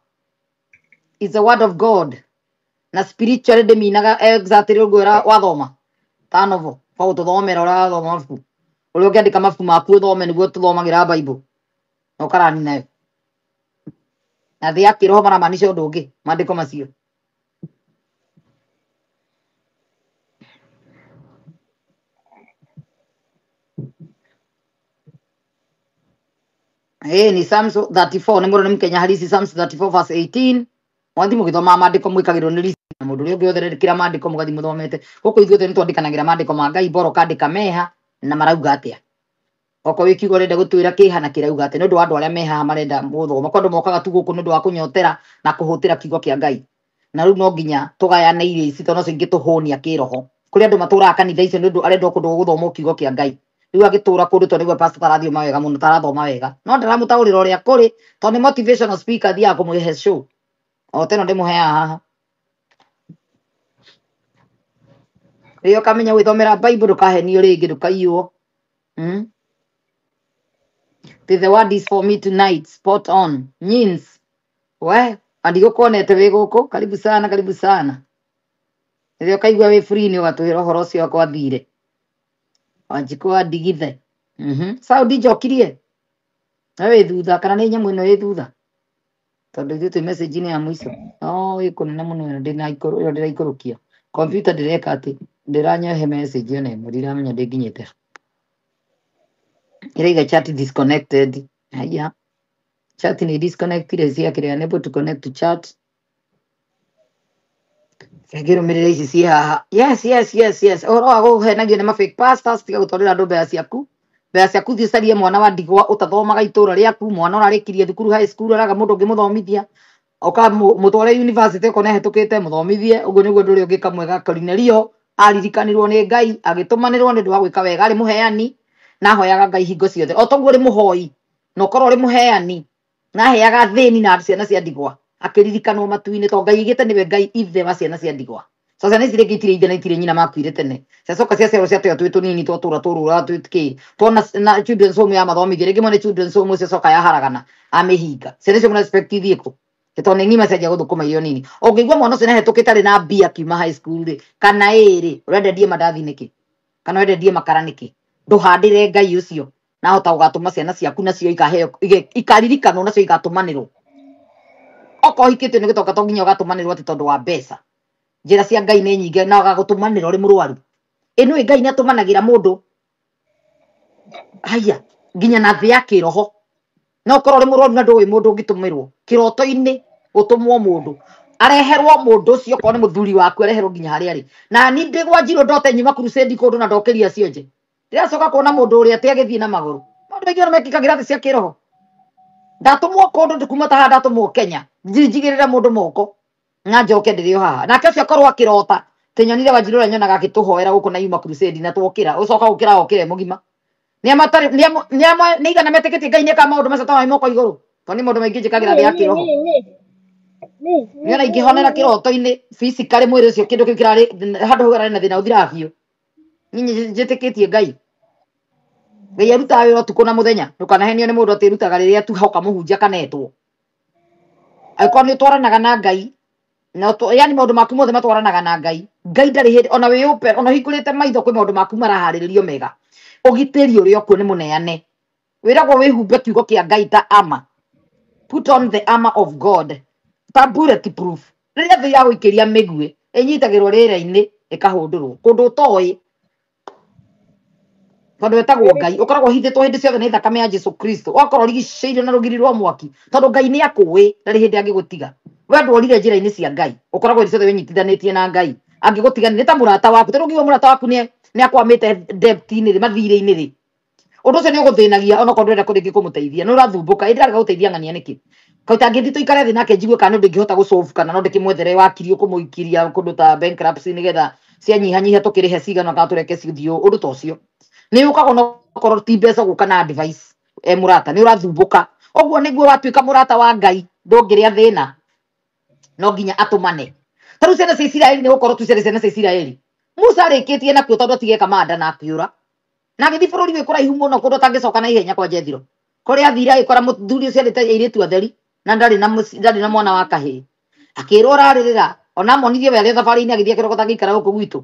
S1: It's the word of God. Na spiritually ndĩminaga exactly ũguo wathoma ta novel, kwa gũtũthomera ũrĩa wathoma mabuku, ũrĩa ũngĩandĩka mabuku maku ũthome nĩguo tũthomagĩra Bible na ũkarani nayo. Na thĩ ya kĩroho maramaanisha ũndũ ũngĩ maandĩko macio. Ĩĩ ni Psalms 34, nĩ mũndũ nĩ Mkenya halisi. Psalms 34 verse 18. Mwathi mũgĩthoma maandĩko mwĩkagĩrwo nĩ list na mũndũ ũrĩa ũngĩ wothe ũrekĩra maandĩko mũgathiĩ mũthomete. Gũkũ ithuothe nĩ twandĩkanagĩra maandĩko ma Ngai, bora ũkandĩka meha na marauga atĩa. Okorwo wĩ kiugo ũrenda gũtwĩra kĩha na kĩrauga atĩa, nĩ ũndũ wa andũ arĩa me haha marenda gũthoma. Kwa andũ mokaga tu gũkũ nĩ ũndũ wa kũnyotera na kũhũtĩra kiugo kĩa Ngai. Na rĩu no nginya tũgayane irio ici tondũ nocio ingĩtũhũnia kĩroho. Kũrĩ andũ matũraga kanitha icio nĩ ũndũ arenda kũndũ gũthoma kiugo kĩa Ngai. Rĩu agĩtũra kũndũ tondũ nĩguo pastor tarathioma wega mũno, tarathoma wega, no ndaramũtaũrĩra ũrĩa kũrĩ tondũ nĩ motivational speaker athiaga kũmũhe show. O teno ndĩmũheaga haha. Rĩrĩa ũkamenya gwĩthomera Bible ndũkahenio rĩngĩ, ndũkaiywo. The word is for me tonight, spot on. Means we andigũkuonete wĩ gũkũ, karibu sana, karibu sana. Rĩrĩa ũkaigua wĩ free nĩ ũgatwĩra ũhoro ũcio wakwa thire. Wanjikũ wa ndigithe. Saudi njokirie. Na wĩ thutha kana nĩ nyamũ ĩno ĩ thutha? Tondũ ithuĩ twĩ message-inĩ ya mũico. No ĩ kũnene mũno ĩno ndĩnaikũrũ ĩyo ndĩraikũrũkia. Computer ndĩreka atĩ ndĩranyohe message ona ĩmwe, ndiramenya ndĩnginyĩte ha. Ĩraiga chat disconnected. Haya. Chat ni disconnected ciakĩrĩ unable to connect to chat. Ngĩrũmĩrĩra ici ciĩ haha. Yes, yes, yes, yes. Ũhoro wa kũhenagio nĩ ma fake pastors, tiga gũtwarĩra andũ mbeca ciaku. Mbeca ciaku thiĩ ũcarie mwana wa ndigwa ũtathomaga itũra rĩaku, mwana ũrarĩkirie thukuru high school araga mũndũ ũngĩmũthomithia, ũka mũtware university okorwo nĩahĩtũkĩte mũthomithie. Ũguo nĩguo ũndũ ũrĩa ũngĩka mwega. Korinelio aririkanirwo nĩ Ngai, agĩtũmanĩrwo nĩ ũndũ wa gwĩka wega, arĩ mũheani na ahoyaga Ngai hingo ciothe. O toguo ũrĩ mũhoi na ũkorwo ũrĩ mũheani na aheaga athĩni na ciana cia ndigwa, akĩririkanwo matu-inĩ tondũ Ngai aigĩte nĩwe Ngai ithe wa ciana cia ndigwa. So ciana ici rĩngĩ itirĩ ithe na itirĩ nyina, makuire tene. Ciacoka ciaciarwo ciateo twĩ tũnini, twatũra tũrũra twĩ kĩ, tuona na children's home ya mathomithia rĩngĩ mwene children's home ũcio acoka yaharagana amĩhinga. Ciana icio mũna expect ithiĩ kũ? Nĩ tondũ nĩ ng'ima cianjia gũthũkũma irio nini. Ũngĩigua mwana ũcio nĩahĩtũkĩte arĩ na mbia akiuma high school rĩ, kana ĩrĩ, ũrenda ndie mandathi nĩkĩ? Kana ũrenda ndie makara nĩkĩ? Ndũhandĩre Ngai ũcio na hota gũgatũma ciana ciaku nacio ikaheo ikaririkanwo nacio igatũmanĩrwo. Okorwo ũhikĩtio nĩ gĩtonga to nginya ũgatũmanĩrwo atĩ tondũ wa mbeca. Njĩra cia Ngai nĩ nyingĩ na agagũtũmanĩra ũrĩ mũrwaru. Ĩ nĩũĩ Ngai nĩ atũmanagĩra mũndũ haya nginya na thĩ ya kĩroho. No ũkorwo ũrĩ mũrwaru na ndũĩ mũndũ ũngĩtũmĩrwo kĩroto-inĩ, gũtũmwo mũndũ areherwo mũndũ ũcio, okorwo nĩ mũthuri waku areherwo nginya harĩa arĩ. Na ni ndĩ gwa Njirũ ndote nyuma crusade kũndũ na ndokĩria cionje, ndĩracoka kuona mũndũ ũrĩa atĩ agĩthiĩ na magũrũ. Maũndũ maingĩ ona mekĩkagĩra thĩ cia kĩroho. Ndatũmwo kũndũ kuma ta haha, ndatũmwo Kenya njigĩrĩre mũndũ moko na njoke ndĩrĩ o haha, nake ũcio akorwo akĩrota tĩnyonire Wanjirũ ũrĩa nyonaga agĩtũhoera gũkũ na yuma crusade na twokĩra ũcoka gũkĩra okĩre mũgima. Nĩ igana metĩkĩtie Ngai nĩekaga maũndũ macio ta moko igũrũ, tondũ nĩ maũndũ maingĩ njĩkagĩra thĩ ya kĩroho. Nĩona ingĩhonera kĩroto-inĩ physically mwĩrĩ ũcio kĩndũ kĩu kĩrarĩ handũ hau hararĩ na thĩna ũthiraga biũ. Niĩ njĩtĩkĩtie Ngai. Ngai arutaga wĩra ũtukũ na mũthenya. Ndũkanahenio nĩ mũndũ atĩ ĩrutaga rĩrĩa tu hoka mũhunjia kanetwo. Angĩkorwo nĩ ũtwaranaga na Ngai, na yani maũndũ maku mothe matwaranaga na Ngai. Ngai ndarĩ hĩndĩ ona wĩyũpe, ona ũhingũrĩte maitho kwĩ maũndũ maku maraharĩrĩrio mega. Ũgitĩri ũrĩa ũkuo nĩ mũneane. Wĩragwo wĩhumbe kiugo kĩa Ngai ta armor. Put on the armor of God. Ta bullet proof. Rĩrĩa thĩ yagũikĩria mĩguĩ, ĩnyitagĩrwo rĩera-inĩ ĩkahũndũrwo kũndũ ũtoĩ. Tondũ wetagwo Ngai, ũkoragwo ũhithĩtwo hĩndĩ ciothe nĩ thakame ya Jesu Kristo, ũgakorwo ũrigicĩirio na rũgiri rwa mwaki, tondũ Ngai nĩ akũĩ, ndarĩ hĩndĩ angĩgũtiga. We ndworire njĩra-inĩ cia Ngai, ũkoragwo hĩndĩ ciothe wĩnyitithanĩtie na Ngai. Angĩgũtiga nĩ ta mũrata waku, tondũ ũngiuga mũrata waku nĩ akwamĩte debt-inĩ rĩ, mathirĩ-inĩ rĩ, ũndũ ũcio nĩ ũgũthĩnagia onokorwo ndũrenda rĩngĩ kũmũteithia, nĩ ũrathumbũka, ĩndĩ arega gũteithia ng'ania nĩkĩ? Kauta angĩthiĩ tũikare thĩ nake njigue kana nĩ ũndũ ingĩhota gũsolve, kana no ndĩkĩmwethere wakiri ũkũmũikiria kũndũ ta bankruptcy nĩgetha cianyihanyihia tũkĩrĩhe cigana kana tũreke cithiĩ, ũndũ ta ũcio. Nĩ ũkaga onokorwo ti mbeca gũka na advice, mũrata, nĩ ũrathumbũka. Ũguo nĩguo watuĩka mũrata wa Ngai, ndũngĩrĩa thĩna, no nginya atũmane. Ta rĩu ciana cia Isiraeli nĩ gũkorwo tu ciarĩ ciana cia Isiraeli. Musa arĩkĩtie nakuo tondũ atige kamanda na akĩũra. Na agĩthiĩ bũrũri wĩ kũraihu mũno kũndũ atangĩcoka na ihenya kwa Jethiro. Kũrĩa athire agĩkora mũthuri ũcio arĩte airĩtu atheri na ndarĩ na mwana wa kahĩĩ. Akĩrwo ũrarĩrĩra, ona amonirie we arĩ thabarĩ-inĩ agĩthiĩ akĩrogota agĩikara gũkũ gwitũ.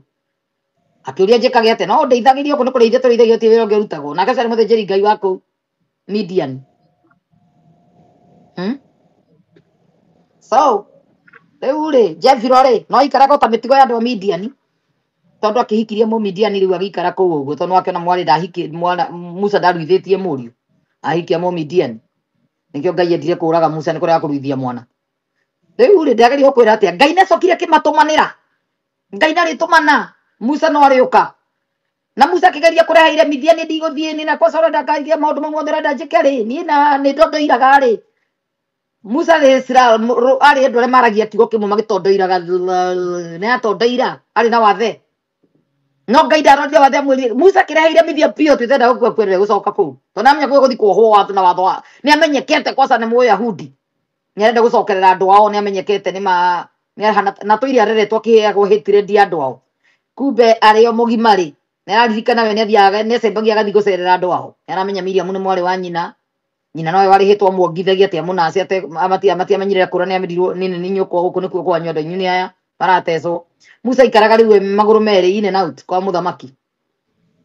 S1: Akĩũria njĩkage atĩa, no ndeithagĩrio gũkũ nĩ kũrĩithia tũrĩithagio ti wĩra ũngĩ ũrutagwo. Nake ũcio arĩ mũthĩnjĩri Ngai wa kũu Midian. So, rĩu rĩ, Jethiro rĩ, no aikaraga ta mĩtugo ya andũ a Midian, tondũ akĩhikirie Mũmidiani rĩu agĩikara kũu ũguo, tondũ akĩona mwarĩ ndahiki, mwana Musa ndaruithĩtie mũriũ, ahikia Mũmidiani. Nĩkĩo Ngai endire kũraga Musa nĩ kũrega kũruithia mwana. Rĩu rĩ, ndĩrageria gũkwĩra atĩa, Ngai nĩacokire akĩmatũmanĩra. Ngai ndarĩtũmana, Musa no arĩũka. Na Musa akĩgeria kũrehe iremithia, nĩ ndigũthiĩ, nĩ na kosa ũrenda ngaige maũndũ mau mothe ũrenda njĩke rĩ, niĩ na nĩ ndondoiraga rĩ. Musa rĩ, arĩ andũ arĩa maragia kiugo kĩmwe magĩtondoiraga, nĩ atondoira, arĩ na wathe. No Ngai ndarorire wathe amwĩrire, Musa akĩrehe iremithia biũ twĩtenda gũkua kwĩrire gũcoka kũu. Tondũ amenya kũu gũthiĩ kuohwo watho na watho wa, nĩ amenyekete kwaca nĩ Mũyahudi. Nĩ arenda gũcokerera andũ ao, nĩ amenyekete nĩ ma, nĩ ahana, na tũire areretwo akĩheagwo hatred ya andũ ao. Kumbe arĩ o mũgima rĩ, nĩ araririkana we nĩ athiaga, nĩ acembagia agathiĩ gũcerera andũ ao. Nĩ aramenya Miriam nĩ mwarĩ wa nyina. Nyina nowe warĩhĩtwo amuongithagia atĩ amũnace ate matiamenyire kũra nĩ amerirwo nĩ nĩ nyũkwa gũkũ nĩkuo kwanyu andũ anyu nĩ aya maratecwo. Musa aikaraga rĩu e magũrũ merĩ in and out kwa mũthamaki.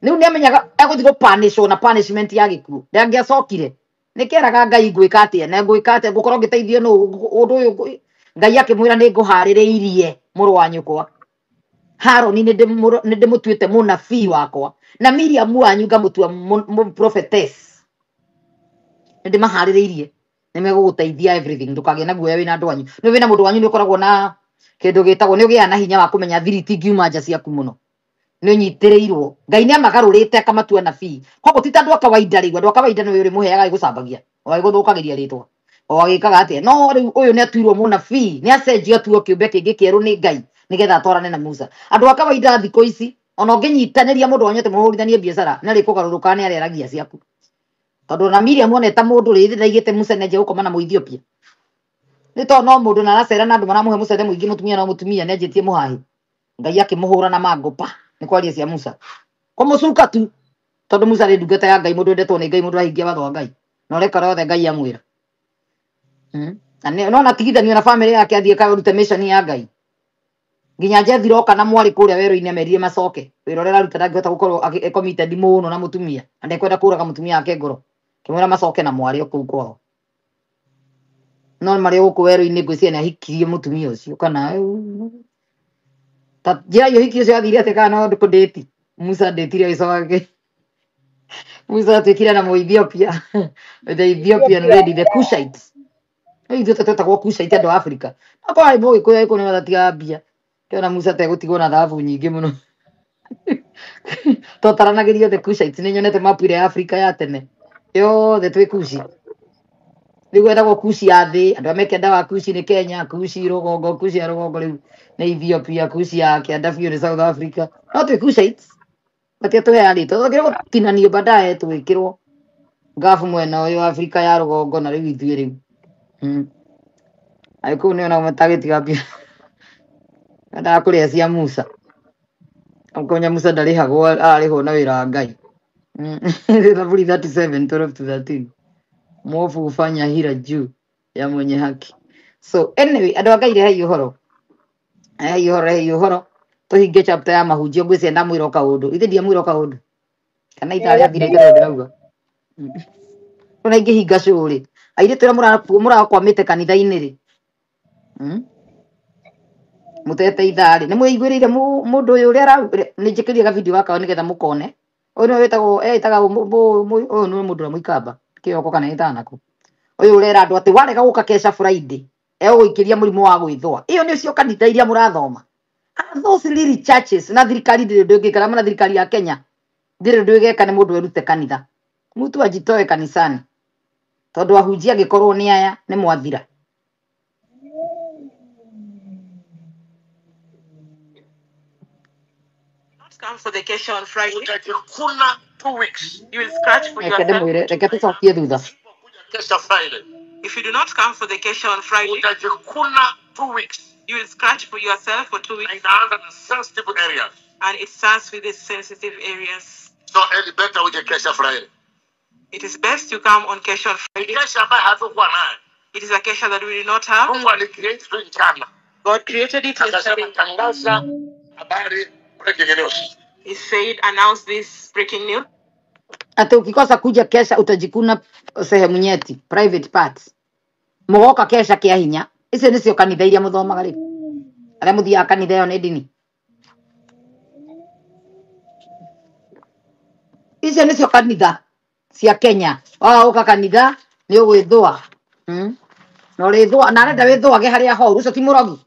S1: Rĩu nĩ amenyaga egũthiĩ gũpanishwo na punishment ya gĩkuũ. Ndangĩacokire. Nĩkĩeraga Ngai ngwĩka atĩa, na ngwĩka atĩa, ngũkorwo ngĩteithio nũ ũndũ ũyũ Ngai akĩmwĩra nĩ ngũharĩrĩirie mũrũ wa nyũkwa. Haroni nĩ ndĩmũtuĩte mũnabii wakwa, na Miriam wanyu ngamũtua prophetess. Nĩ ndĩmaharĩrĩirie, nĩ megũgũteithia everything, ndũkagĩe na guoya wĩna andũ anyu. Nĩ wĩna mũndũ wanyu nĩ ũkoragwo na kĩndũ gĩtagwo, nĩ ũgĩaga na hinya wa kũmenya thiri itingiuma nja ciaku mũno. Nĩ ũnyitĩrĩirwo. Ngai nĩ amagarũrĩte akamatua nabii. Koguo ti ta andũ a kawaida rĩu, andũ a kawaida nĩ ũrĩ mũheaga agĩgũcambagia, o agĩgũthũkagĩria rĩtwa, o agĩkaga atĩa. No rĩu ũyũ nĩ atuirwo mũnabii, nĩ acenjio atuo kĩũmbe kĩngĩ kĩerũ nĩ Ngai, nĩgetha atwarane na Musa. Andũ a kawaida thikũ ici, ona ũngĩnyitanĩria mũndũ wanyu atĩ mũhũrithanie biacara, nĩ arĩkũgarũrũka nĩ arĩaragia ciaku. Tondũ ona Miriam one ta mũndũ rĩ, ndaigĩte Musa nĩ anjia gũkoma na Mũethiopia. Nĩ tondũ no mũndũ na aracera na andũ maramũhe mũcere mũingĩ, mũtumia no mũtumia nĩ anjĩtie mũhahi. Ngai akĩmũhũra na mangũ pa, nĩ kwaria cia Musa. Kũmũcuka tu, tondũ Musa nĩ ndungata ya Ngai, mũndũ wendetwo nĩ Ngai, mũndũ ahingia watho wa Ngai. Na ũreka ũrĩa wothe Ngai amwĩra. Na no anatigithanio na family yake athiĩ akarute mission ya Ngai. Nginya Jethro oka na mwarĩ kũrĩa werũ-inĩ amerire macoke. Wĩra ũrĩa araruta ndangĩhota gũkorwo committed mũno na mũtumia. Na ndekwenda kũraga mũtumia wake ngoro. Kĩmwĩra macoke na mwarĩ o kũu kwao. No marĩ gũkũ werũ-inĩ ngwĩciria nĩ ahikirie mũtumia ũcio kana ta njĩra ĩyo ũhiki ũcio athire atĩa kana no kũndĩti. Musa ndĩtire agĩcoka Musa atuĩkire na Mũethiopia. The Ethiopian lady, the Cushites. Rĩu ithuĩ twetagwo Cushite andũ a Afrika. No korwo arĩ Mũgĩkũyũ agĩkũyũ nĩ matatigaga mbia. Kĩona Musa tegũtigwo na thahabu nyingĩ mũno. Twataranagĩrio the Cushites, nĩ nyonete mapu ĩrĩa ya Afrika ya tene. Yothe twĩ Kushi. Rĩu gwetagwo Kushi ya thĩ, andũ arĩa me kĩanda wa Kushi nĩ Kenya, Kushi rũgongo, Kushi ya rũgongo rĩu nĩ Ethiopia, Kushi ya kĩanda biũ nĩ South Africa. No twĩ Cushites. Matiatũheaga rĩtwa, twagĩrĩirwo gũtinanio baadaye twĩkĩrwo ngabu mwena ũyũ wa Afrika ya rũgongo na rĩu ithuĩ rĩu. Agĩkũyũ nĩ ona matagĩtiga mbia. Endaga kũrĩa cia Musa. Ũkonya Musa ndarĩhagwo, ararĩhwo na wĩra wa Ngai. Zaburi 37, 12 to 13. Mwovu hufanya hila juu ya mwenye haki. So anyway, andũ a Ngai rehei ũhoro. Rehei ũhoro, rehei ũhoro. Tũhinge chapter ya mahunjio ngwĩciria ndamwĩra o kaũndũ. Ithe ndiamwĩra o kaũndũ. Kana ithaa rĩathira itarĩ ndĩrauga. Ona ingĩhinga show rĩ. Airĩtu arĩa mũrakwamĩte kanitha-inĩ rĩ. Mũtete ithaa rĩ. Nĩ mwĩiguĩrĩire mũndũ ũyũ ũrĩa nĩ njĩkĩrie ga video gaka nĩgetha mũkone. Ũyũ nĩwe wĩtagwo etaga ũyũ nĩwe mũndũ ũrĩa mũikamba kĩoko kana ĩtaga nakũ. Ũyũ ũrera andũ atĩ warega gũka kesha Friday egũgũikĩria mũrimũ wa gwĩthũa. Ĩyo nĩcio kanitha iria mũrathoma. Are those really churches? Na thirikari ndĩrĩ ũndũ ĩngĩka na thirikari ya Kenya ndĩrĩ ũndũ ĩgeka nĩ mũndũ erute kanitha. Mtu ajitoe kanisani tondũ ahunjia angĩkorwo nĩ aya nĩ mwathira.
S4: Come for the kesha on Friday.
S5: Utajikuna 2 weeks.
S4: You will scratch for
S1: Reke
S4: yourself.
S1: ndĩmwĩre, reke tũcokie thutha.
S5: Usipokuja kesha Friday,
S4: If you do not come for the kesha on Friday,
S5: utajikuna 2 weeks.
S4: you will scratch for yourself for 2
S5: Na
S4: weeks.
S5: inaanza na sensitive areas.
S4: And it starts with the sensitive areas.
S5: So any better uje kesha Friday.
S4: It is best you come on kesha on Friday.
S5: Kesha ambayo hatukuwa nayo.
S4: It is a kesha that we do not have.
S5: Mungu alicreate tu jana.
S4: God created it
S5: Akasema
S4: yesterday.
S5: tangaza habari breaking news.
S4: He said, announce this breaking news.
S1: Ati ukikosa kuja kesha utajikuna sehemu nyeti, private parts. Mũgoka kesha kĩa hinya. Icio nĩcio kanitha iria mũthomaga rĩu. Arĩa mũthiaga kanitha ĩyo nĩ ndini. Icio nĩcio kanitha cia Kenya. Waga gũka kanitha nĩ ũgwĩthũa. Na ũrĩthũa na arenda wĩthũage harĩa horu, ũcio ti mũrogi.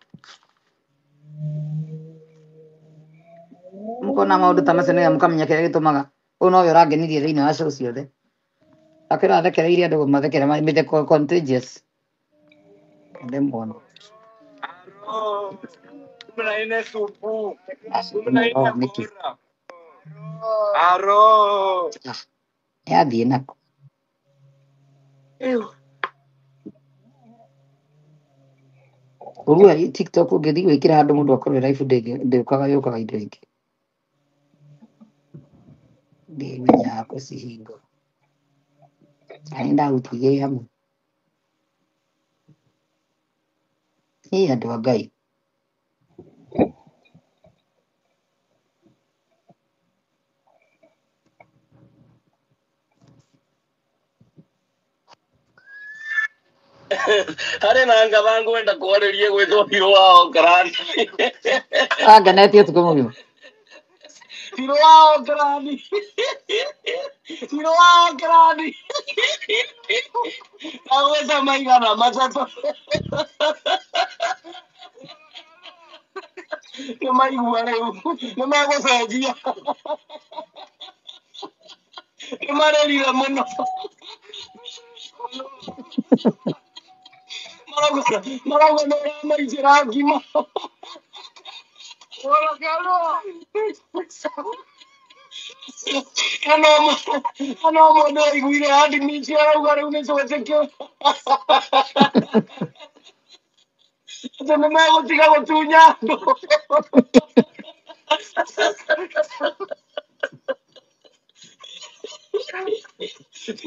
S1: Mũkona maũndũ ta macio nĩgetha mũkamenya kĩrĩa gĩtũmaga. Ũyũ nowe ũrangenirie thĩinĩ wa show ciothe. Akĩra athekereirie andũ mathekere mĩtheko contagious. Ndĩmuona.
S6: Aro, 14 supu, 14
S1: Oh, nĩkĩ?
S6: bora. Aro.
S1: Ah, yathiĩ nako. Ũrua TikTok ũngĩthiĩ gwĩkĩra handũ mũndũ akorwo live ndĩũkaga yũkaga indo ingĩ. Ndĩmenyaga kũcihingũra. Na nĩndahutirie hamwe. Ĩ andũ a Ngai.
S6: Harĩ na ngaba ngwenda kwarĩrie gwĩtwo Hirũ wa Okarani.
S1: Angenetie ũtukũ mũgima.
S6: Hirũ wa Okarani. Hirũ wa Okarani. Ndagwĩta maigana matatũ. Nĩ maigua rĩu. Nĩ megũcenjia. Nĩ marĩrire mũno. Marauga nĩ ũramaicĩra ngima. Kana mũndũ aiguire admit arauga rĩu nĩ twetĩkio atĩ nĩ megũtiga gũtunya andũ.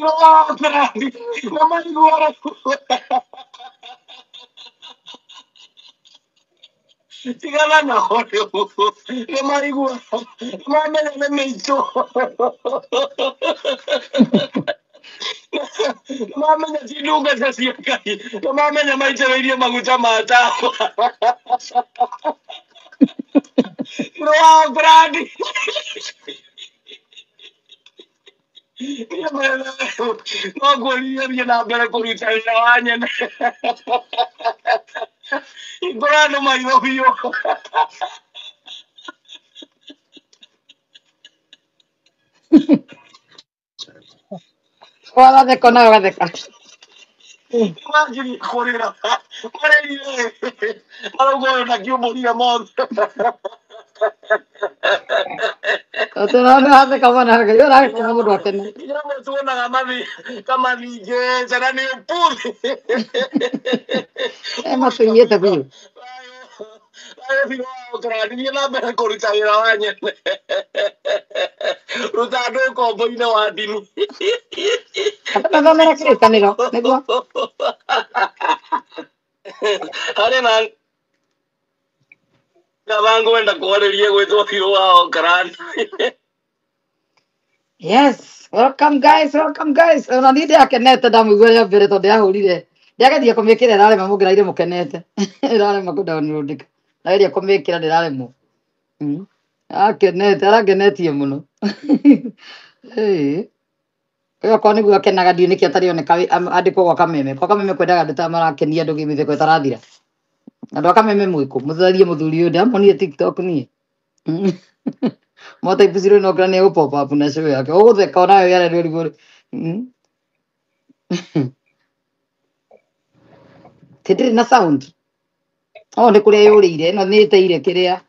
S6: Nĩ wakarani nĩ maigua rĩu. Tigana nao rĩu. Nĩ maigua nĩ mamenya nĩ mĩitũ. Nĩ mamenya ti ndungata cia Ngai. Nĩ mamenya maitĩrĩirie maguta ma tawa. Nĩ wakarani. Niĩ mwene no ngũririe thiĩ na mbere kũruta wĩra wa nyene. Hingũra andũ maitho biũ.
S1: Wagatheka nawe ũgatheka.
S6: Manjirie kũrĩra. Marĩrire. Marauga ũyũ ndakiumbũrire mothe.
S1: Atĩ watheka mwana ũratheka mũndũ akene.
S6: Nginya amwe tuonaga mathi kamathingĩte na nĩ ũputhi.
S1: Matũiyĩte biũ.
S6: Thayũ biũ wa Okarani, thiĩ na mbere kũruta wĩra wa nyene. Ruta andũ ũkombo-inĩ wa ndini.
S1: Andũ mathomere kĩrĩkanĩro nĩguo.
S6: Harĩ na ngaba ngwenda kwarĩrie gwĩtwo Hirũ wa Okarani.
S1: Yes, welcome guys, welcome guys. Ona niĩ ndĩrakenete ndamũigua rĩa mbere tondũ ndĩrahũrire. Ndĩrageria kũmĩkĩra ĩrarema mũngĩraire mũkenete. Ĩrarema kũ download. Ndageria kũmĩkĩra ndĩraremwo. Akenete, arakenetie mũno. Ĩĩ. Ũyũ okorwo nĩguo akenaga ndiũĩ nĩkĩ atarĩ oneka andĩkwo gwa Kameme. Gwa Kameme kwendaga andũ ta marakenia andũ mĩtheko ĩtarathira. Andũ a Kameme mwĩkũ mũtharie mũthuri ũyũ ndĩramuonire TikTok niĩ. Mota ibucirwo no ngira nĩ egũ pop up na show yake. Ũgũtheka onawe wĩra nĩ ũrigwo. Ti ndĩrĩ na sound. Oh, nĩ kũrĩa yũrĩire ĩno nĩ ĩteire kĩrĩa.